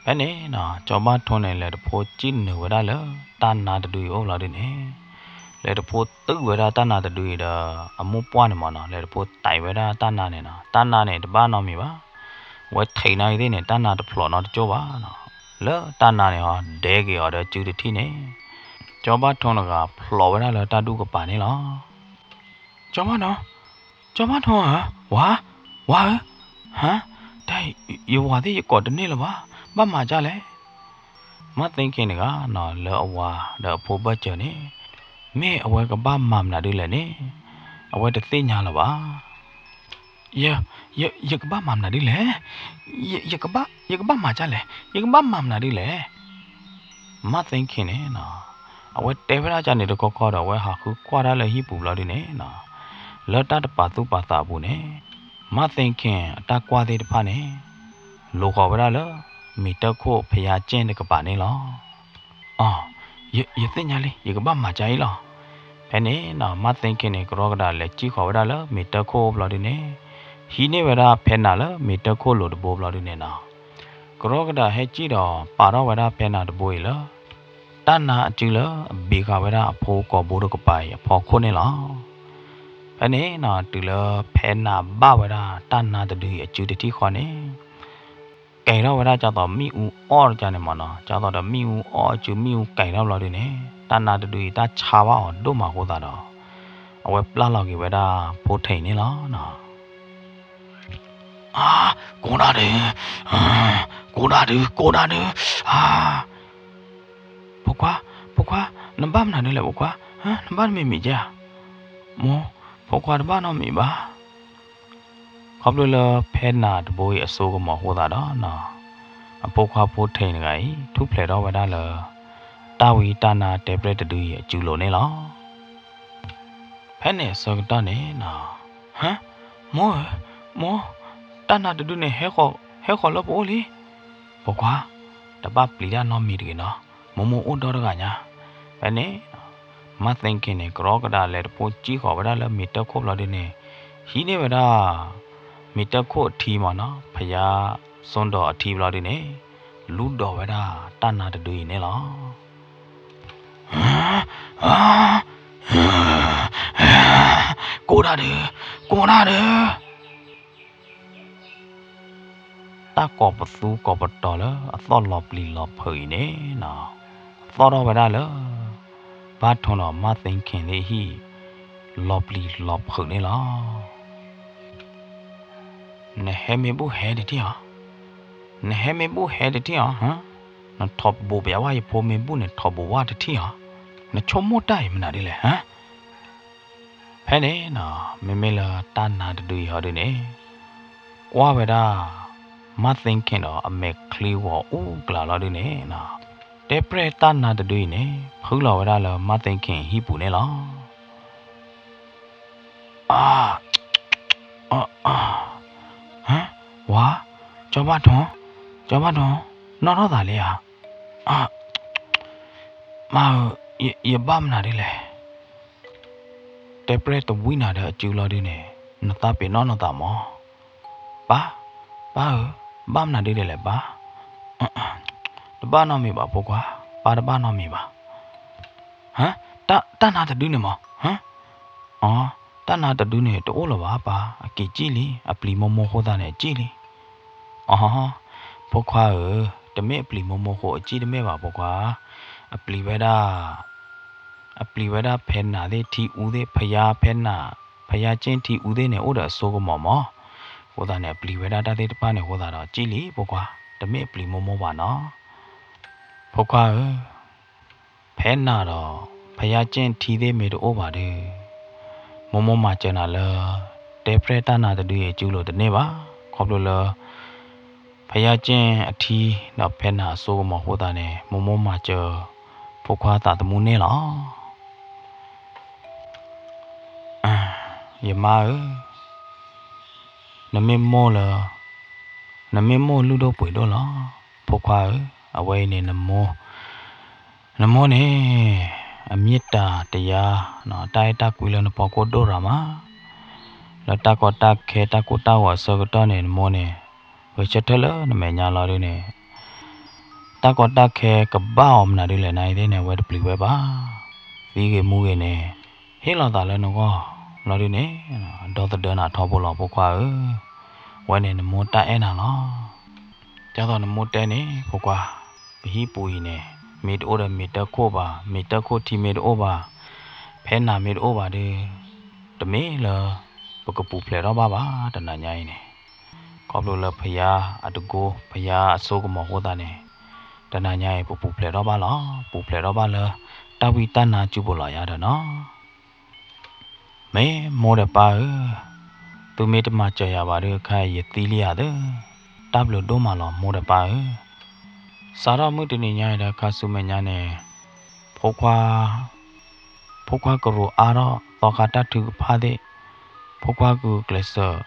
ဖဲန့ၣ်နီၤ ကၠီဘၣ်ထူန့ၣ် လဲၤတဖိစံၣ်နုာ်ဝဲဒၣ်လၢ တၢ်နါတဒုအံၤအိၣ်ဘျီဒုန့ၣ်, လဲၤတဖိတုၤဝဲဒၣ်တၢ်နါတဒုအံၤဒီး အမိၢ်ပှၢ်န့ၣ်မ့ၢ်နီၤ လဲၤတဖိတဲာ်ဝဲဒၣ်တၢ်နါန့ၣ်နီၤ, တၢ်နါန့ၣ် တဘၣ်နီတမံၤဘၣ်. အဝဲထံးနၤဂ့ၤသ့ၣ်န့ၣ် တၢ်နါတဖျိးနီတကၠိၢ်ဘၣ်နီၤ. လၢတၢ်နါန့ၣ်ဟီ ဒဲက့ၤအီၤဒီးစုတထံၣ်န့ၣ်, ကၠီဘၣ်ထူတဂၤဖျိးဝဲဒၣ်လၢတၢ်ဒူၣ်ကပၤန့ၣ်လီၤ. ကၠီဘၣ်ထူ, ကၠီဘၣ်ထူဧၢ, ဝၤ, ဝၤဧၢ, ဟါ, တၢ်, ယဝၤသ့ၣ်ယကိးတန့ၢ်လၢၤဘၣ်, ဘၣ်မၤဒ်လဲၣ်. မၢ်သ့ၣ်ခ့န့ၣ်ဂ့ၤနီၤ လၢအဝၤဒီးအဖိဘၢၣ်စၢၤန့ၣ်, မ့ၢ်အဝဲကဘၣ်မၤမနုၤဒ်လဲၣ်န့ၣ်, အဝဲတသ့ၣ်ညါလၢၤဘၣ်. ယ, ယကဘၣ်မၤမနုၤဒ်လဲၣ်, ယ, ယကဘၣ်မၤဒ်လဲၣ်, ယကဘၣ်မၤမနုၤဒ်လဲၣ်. မၢ်သ့ၣ်ခ့န့ၣ်နီၤ, အဝဲတဲဝဲဒၣ်ကၢ်န့ၣ်တခီခီဒီး အဝဲဟးဃုကွၢ်တၢ်လၢဟံၣ်ပူၤဘျီဒုန့ၣ်နီၤ, လၢတၢ်တပာ်သူၣ်ပာ်သးအပူၤန့ၣ်, မၢ်သ့ၣ်ခ့အတၢ်ကွၢ်သ့ၣ်တဖၣ်န့ၣ်, လိာ်ဃီၤဝဲဒၣ်လၢ မ့ၢ်တၢ်ခိၣ်ဖယါကၠ့ၣ်တကပၤန့ၣ်လီၤ. အိ, ယသ့ၣ်ညါလံ, ယကဘၣ်မၤကၢ်အံၤလီၤ. ဖဲန့ၣ်နီၤ မၢ်သ့ၣ်ခ့န့ၣ် ကရီကဒးလဲၤစံၣ်ဃီၤဝဲဒၣ်လၢမ့ၢ်တၢ်ခိၣ်ဘျီဒုန့ၣ်, ဟံးန့ၢ်ဝဲဒၣ်ဖဲနၤလၢမ့ၢ်တၢ်ခိၣ်လိၤတဘိဘျီဒုန့ၣ်နီၤ, ကရီကဒးဟဲစံၣ်ဒီးပာ်ထီၣ်ဝဲဒၣ်ဖဲနၤတဘိအံၤလၢ တၢ်နါအစုလၢအဘ့းဃာ်ဝဲဒၣ်အဖိကိာ်ဘိတကပၤအံၤအဖီခိၣ်န့ၣ်လီၤ. ဖဲန့ၣ်နီၤ တုၤလၢဖဲနၤဘၣ်ဝဲဒၣ်တၢ်နါတဒုအံၤအစုတထံၣ်ဃီန့ၣ်, ကဲထီၣ်ဝဲဒၣ်ကၢ်သိးမ့ၣ်အူအီၣ်တကၢ်န့ၣ်မ့ၢ်နီၤ, ကၢ်သိးဒီးမ့ၣ်အူအီၣ်အစုမ့ၣ်အူကဲထီၣ်ဘျီဒုန့ၣ်, တၢ်နါတဒုအံၤတၢ်ဆါဘၣ်အီၤဒိၣ်မးအဃိသတးဒီး, အဝဲပျၢ်လီၤက့ၤဝဲဒၣ်ဖိထံးန့ၣ်လီၤနီၤ. အါ, ကိးဒၣ်ဒုး, ကိးဒၣ်ဒုး, ကိးဒၣ်ဒုး, အါ, ဖိခွါ, ဖိခွါ, နဘၣ်မနုၤဒ်လဲၣ် ဖိခွါ, နဘၣ်တမံၤမံၤကဲဧါ. မိၢ်, ဖိခွါတဘၣ်နီတမံၤဘၣ်. ခီဖျိလၢဖဲနၤတဘိအံၤအစိကမီၤအဃိသတးဒီးနီၤ, အဖိခွါဖိထံးတဂၤအံၤ ထူၣ်ဖျဲးထီၣ်ဝဲဒၣ်လၢ တၢ်ဝံတၢ်နါတဲပြဲၢ်တဒုအံၤအစုလိၤန့ၣ်လီၤ. ဖဲန့ၣ်အဆၢကတီၢ်န့ၣ်နီၤ, ဟါ, မိၢ်ဧၢ, မိၢ်, တၢ်နါတဒုန့ၣ် ဟဲဃီၤလၢပအိၣ်လံ. ဖိခွါ, တဘၣ်ပျံၤတၢ်နီတမံၤတဂ့ၤနီၤ, မိၢ်မိၢ်အိၣ်ဒီတဂၤညါ. ဖဲန့ၣ် မၢ်သ့ၣ်ခ့န့ၣ် ကရီကဒးလဲၤတဖိစံၣ်ဃီၤဝဲဒၣ်လၢမ့ၢ်တၢ်ခိၣ်ဘျီဒုန့ၣ်, ဟံးန့ၢ်ဝဲဒၣ် မ့ၢ်တၢ်ခိၣ်အထံမ့ၢ်နီၤ, ဖယါစိဒီးအထံဘျီဒုန့ၣ်, လူဒီးဝဲဒၣ်တၢ်နါတဒုအံၤန့ၣ်လီၤ. ကိးဒၣ်ဒုး, ကိးဒၣ်ဒုး. တၢ်ကိးပသူကိးပတီၤလၢအသီၣ်လီၤပျံၤလီၤဖုးအံၤန့ၣ်နီၤ, သီၣ်ထီၣ်ဝဲဒၣ်လၢ ဘၣ်ထူဒီးမၢ်သ့ၣ်ခ့သ့ၣ်ဟံၣ် လီၤပျံၤလီၤဖုးန့ၣ်လီၤ. နဟဲမ့ၢ်ဘူၣ်ဟဲတထံၣ်ဧါ, နဟဲမ့ၢ်ဘူၣ်ဟဲတထံၣ်ဧါ, နထိးဘူးပျးဝဲယဖိမ့ၢ်ဘူၣ်န့ၣ် ထိးဘူးဝဲတထံၣ်ဧါ, နဆိကမိၣ်တၢ်အံၤမနုၤဒ်လဲၣ်ဧါ. ဖဲန့ၣ်နီၤ မ့မ့ၢ်လၢတၢ်နါတဒုအံၤဟီဒုန့ၣ်, ကွၢ်ဝဲဒၣ် မၢ်သ့ၣ်ခ့ဒီးအမဲာ်ချံဂီၤအူကျးလီၤဒုန့ၣ်နီၤ, တဲပြဲၢ်တၢ်နါတဒုအံၤန့ၣ် ဖုလီၤဝဲဒၣ်လၢမၢ်သ့ၣ်ခ့ဟံၣ်ပူၤန့ၣ်လီၤ. အ, အ, ဝါ, ကၠီဘၣ်ထူ, ကၠီဘၣ်ထူ, နီၣ်ထီၣ်သးလံဧါ. အ, မါဧၢ, ယဘၣ်မနုၤဒ်လဲၣ်. တဲပြဲၢ်တဝံနၤဒီးအစုလီၤဒုန့ၣ်, နသးပ့ၤနီၣ်နသးမၢ်. ပၢ်, ပၢ်ဧၢ, ဘၣ်မနုၤဒ်လဲၣ်လဲၣ်ပၢ်. တဘၣ်နီတမံၤဘၣ်ဖိခွါ, ပၢ်တဘၣ်နီတမံၤဘၣ်. ဟါ, တၢ်နါတဒုန့ၣ်မၢ်, ဟါ. အီ, တၢ်နါတဒုန့ၣ် တအိၣ်လၢၤဘၣ်ပၢ်, အက့ၤစံၣ်လံ, အပျံၤမိၢ်မိၢ်အဃိသတးန့ၣ် အစံၣ်လံ. အီ, ဖိခွါဧၢ, တမ့ၢ်အပျံၤမိၢ်မိၢ်အဃိအစံၣ်တမ့ၢ်ဘၣ်ဖိခွါ, အပျံၤဝဲဒၣ် အပျံၤဝဲဒၣ်ဖဲနၤသ့ၣ်ထံအူသ့ၣ်, ဖယါဖဲနၤ, ဖယါက့ၣ်ထံအူသ့ၣ်န့ၣ် အိၣ်ဒီးအစိကမီၤမၢ်. အဃိသတးန့ၣ် အပျံၤဝဲဒၣ်တၢ်သ့ၣ်တဖၣ်န့ၣ် အဃိသတးဒီး ကံၣ်လံ ဖိခွါ, တမ့ၢ်အပျံၤမိၢ်မိၢ်ဘၣ်နီၤ. ဖိခွါဧၢ, ဖဲနၤဒီး ဖယါကၠ့ၣ်အထံသ့ၣ်မ့ၢ်တအိၣ်ဘၣ်ဒီး မိၢ်မိၢ်မၤစၢၤနၤလၢ တဲပြဲၢ်တၢ်နါတဒုအံၤ အစုလိၤတန့ၢ်ဘၣ်. ခီဖျိလၢ ဖယါကၠ့ၣ်အထံဒီးဖဲနၤအစိကမီၤအဃိသတးန့ၣ် မိၢ်မိၢ်မၤစၢၤ ဖိခွါသးသမူန့ၢ်လီၤ. ယမါဧၢ, နမ့ၢ်မိၢ်လၢ နမ့ၢ်မိၢ်လုၢ်ဒိၣ်ပှ့ၤဒိၣ်လီၤ. ဖိခွါဧၢ, အဝဲအံၤန့ၣ် နမိၢ်န့ၣ် အမ့ၢ်တၢ်တယါ တၢ်အဲၣ်တၢ်ကွံလၢနဖီခိၣ်ဒိၣ်ရၤမး, လၢတၢ်ကီတၢ်ခဲတၢ်ကိၢ်တၢ်ဂီၤအဆၢကတီၢ်န့ၣ် နမိၢ်န့ၣ် ဂဲၤဆၢထၢၣ်လၢနမဲာ်ညါလီၤဒုန့ၣ် တၢ်ကီတၢ်ခဲကဘၣ်အီၤမနုၤဒ်လဲၣ်နၤအံၤသ့ၣ်န့ၣ် အဝဲတပျံၤဝဲဘၣ်. သံဂ့ၤမူဂ့ၤန့ၣ် ဟ့ၣ်လီၤသးလၢနဂီၢ်လီၤဒုန့ၣ် ဒီသဒၢနၤထီဘိလီၤ ဖိခွါဧၢ, အဝဲန့ၣ်နမိၢ်တၢ်အဲၣ်နၤလီၤ. ဒ်သိးနမိၢ်တဲန့ၣ် ဖိခွါ, ပဟံၣ်ပူၤအံၤန့ၣ် မ့ၢ်တအိၣ်ဒီးမ့ၢ်တၢ်ခိၣ်ဘၣ်, မ့ၢ်တၢ်ခိၣ်ထံမ့ၢ်တအိၣ်ဘၣ်, ဖဲနၤမ့ၢ်တအိၣ်ဘၣ်ဒီး တမ့ၢ်လၢ ပကပူၤဖျဲးထီၣ်ဘၣ်ဘၣ် တနၤညါအံၤန့ၣ် ခီဖျိလၢဖယါအတကိ ဖယါအစိကမီၤအဃိသတးန့ၣ် တနၤညါအံၤ ပပူၤဖျဲးထီၣ်ဘၣ်လီၤ. ပူၤဖျဲးထီၣ်ဘၣ်လၢ တၢ်ဝံတၢ်နါစုပူၤလီၤယၤဒီးနီၤ. မ့ၢ်မိၢ်ဒီးပၢ်ဧၢ, သုမ့ၢ်တမၤစၢၤယၤဘၣ်ဒီး ခဲအံၤယသံလံယၤသၢ, တၢ်ဘျုးဒိၣ်မးလီၤ မိၢ်ဒီးပၢ်ဧၢ. စးထီၣ်မုၢ်တနံၤညါအံၤဒီး ခါဆူမဲာ်ညါန့ၣ် ဖိခွါ ဖိခွါကရူးအါထီၣ် သီခါတၢ်ထုကဖၣ်သ့ၣ်, ဖိခွါကကျဲးစၢး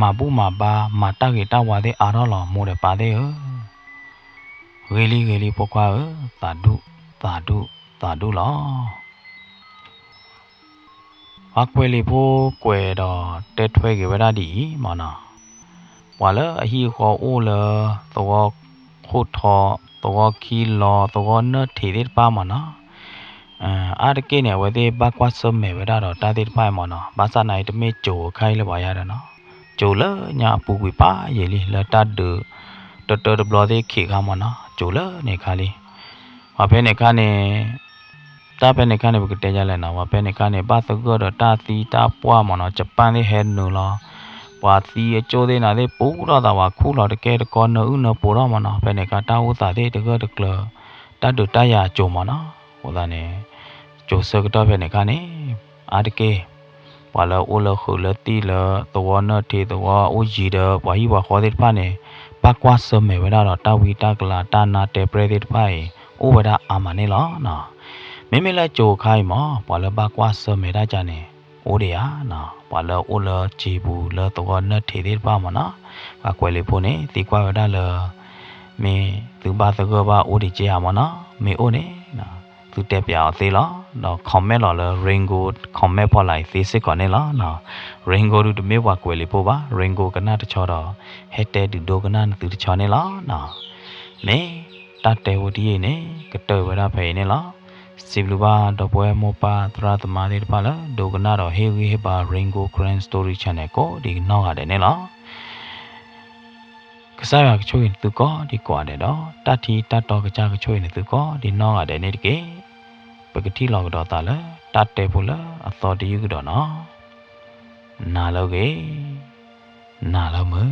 မၤဘူၣ်မၤဘါ မၤတၢ်ဂ့ၤတၢ်ဝါသ့ၣ်အါထီၣ်လီၤ မိၢ်ဒီးပၢ်သ့ၣ်ဧၢ. ဂ့ၤလံဂ့ၤလံ ဖိခွါဧၢ, သးဒူၣ် သးဒူၣ် သးဒူၣ်လီၤ. ပှၤကွဲးလံာ်ဖိကွဲးဒီးတဲထွဲက့ၤဝဲဒၣ်ဒ်အံၤမ့ၢ်နီၤ, ပှၤလၢအဟံၣ်အဃီအိၣ်လၢ သဝီခိၣ်ထီ, သဝီခံလီၤ, သဝီနၢၣ်ထံးသ့ၣ်တဖၣ်မ့ၢ်နီၤ, အါတက့ၢ်န့ၣ် အဝဲသ့ၣ်ဘၣ်ကွၢ်ဆၢၣ်မဲာ်ဝဲဒၣ်ဒီးတၢ်သ့ၣ်တဖၣ်အံၤမ့ၢ်နီၤ, ဘၣ်ဆၣ်နာ်အံၤတမ့ၢ်ကၠိၤအခါအံၤလၢပှၤယါဒီးနီၤ, ကၠိၤလၢညါအပူၤကွံာ်ပာ်ယံာ်လံ လၢတၢ်ဒုး တၢတၢတဘျီသ့ၣ်ခံးခါမ့ၢ်နီၤ, ကၠိၤလၢန့ၣ်အခါလံ. ပှၤဖဲန့ၣ်အခါန့ၣ် တၢ်ဖဲန့ၣ်အခါန့ၣ် ပကတဲယါလဲၣ်နီၤ, ပှၤဖဲန့ၣ်အခါန့ၣ် ဘၣ်သဂၢၢ်ဒီးတၢ်သံတၢ်ပှၢ်မ့ၢ်နီၤ, ယပၣ်သ့ၣ်ဟဲနုာ်လီၤ, ပှၤသံအကၠိၣ်သ့ၣ်နၤသ့ၣ် ပူထီၣ်သးဝးခူၣ်လီၤတကဲတကီ နၢအုၣ်နၢပှီၤထီၣ်မ့ၢ်နီၤ, ဖဲန့ၣ်အခါတၢ်အိၣ်သးသ့ၣ်တဂၢၢ်တကျၢၤ, တၢ်ဒုးတၢ်ယၤအကၠိၤမ့ၢ်နီၤ, အဃိသတးန့ၣ် ကၠိၤဆၢကတီၢ်ဖဲန့ၣ်အခါန့ၣ် အါတက့ၢ် ပှၤလၢအအိၣ်လၢဃုာ်လၢသံၣ်လၢသဝီနၢၣ်ထံးသဝီအိၣ်ယံၤဒီး ပှၤဟံၣ်ပှၤဃီသ့ၣ်တဖၣ်န့ၣ် ဘၣ်ကွၢ်ဆၢၣ်မဲာ်ဝဲဒၣ်ဒီးတၢ်ဝံတၢ်ကလၤ တၢ်နါတဲပြဲၢ်သ့ၣ်တဖၣ်အံၤ အိၣ်ဝဲဒၣ်အါမးန့ၣ်လီၤ. မ့မ့ၢ်လၢကၠိၤအခါအံၤမ့ၢ် ပှၤလၢဘၣ်ကွၢ်ဆၢၣ်မဲာ်တၢ်ကါန့ၣ် အိၣ်ဒံးဧါ, ပှၤလၢအအိၣ်လၢစံာ်ပူၤလၢသဝီနၢၣ်ထံးသ့ၣ်တဖၣ်မ့ၢ်နီၤ, ပှၤကွဲးလံာ်ဖိန့ၣ် သံကွၢ်ဝဲဒၣ်လၢ မ့ၢ်သုဘၣ်သဂၢၢ်ဘၣ်အိၣ်ဒံးက့ဧါမ့ၢ်နီၤ, မ့ၢ်အိၣ်န့ၣ် သုတဲပၠးအီၤသ့လီၤ. ဒီး comment လီၤလၢ Rainbow comment ဖီလာ်အံၤသ့စ့ၢ်ကီးန့ၣ်လီၤ. Rainbow ဒုးတမ့ၢ်ပှၤကွဲးလံာ်ဖိဘၣ်, Rainbow ကနၣ်တဆီဒီး ဟဲတဲဒုးဒိကနၣ်နသုတဆီန့ၣ်လီၤ. မ့ၢ်တၢ်တဲဖိတယုၢ်အံၤန့ၣ် ကတၢၢ်ဝဲဒၣ်ဖဲအံၤန့ၣ်လီၤ. စံးဘျုးဘၣ်ဒီပုၢ်ဝဲၢ်မိၢ်ပၢ်သရၣ်သမါသ့ၣ်တဖၣ်လၢ ဒိကနၣ်ဒီးဟ့ၣ်ဂံၢ်ဟ့ၣ်ဘါ Rainbow Karen Story Channel ကိးဒံးနီၢ်ဂၤဒဲးန့ၣ်လီၤ. ကစၢ်ယွၤကဆိၣ်ဂ့ၤနသုကိးဒံးကိးဂၤဒဲးဒီး တၢ်ထံတၢ်တီကစၢ်ကဆိၣ်ဂ့ၤနသုကိးဒံးနီၢ်ဂၤဒဲးန့ၣ်တက့ၢ်. ပကထံၣ်လိာ်ကဒီးသးလၢ တၢ်တဲဖိလၢအသီတယုၢ်ကဒီးနီၤ. နၤလၢအဂ့ၤ, နၤလၢမုာ်.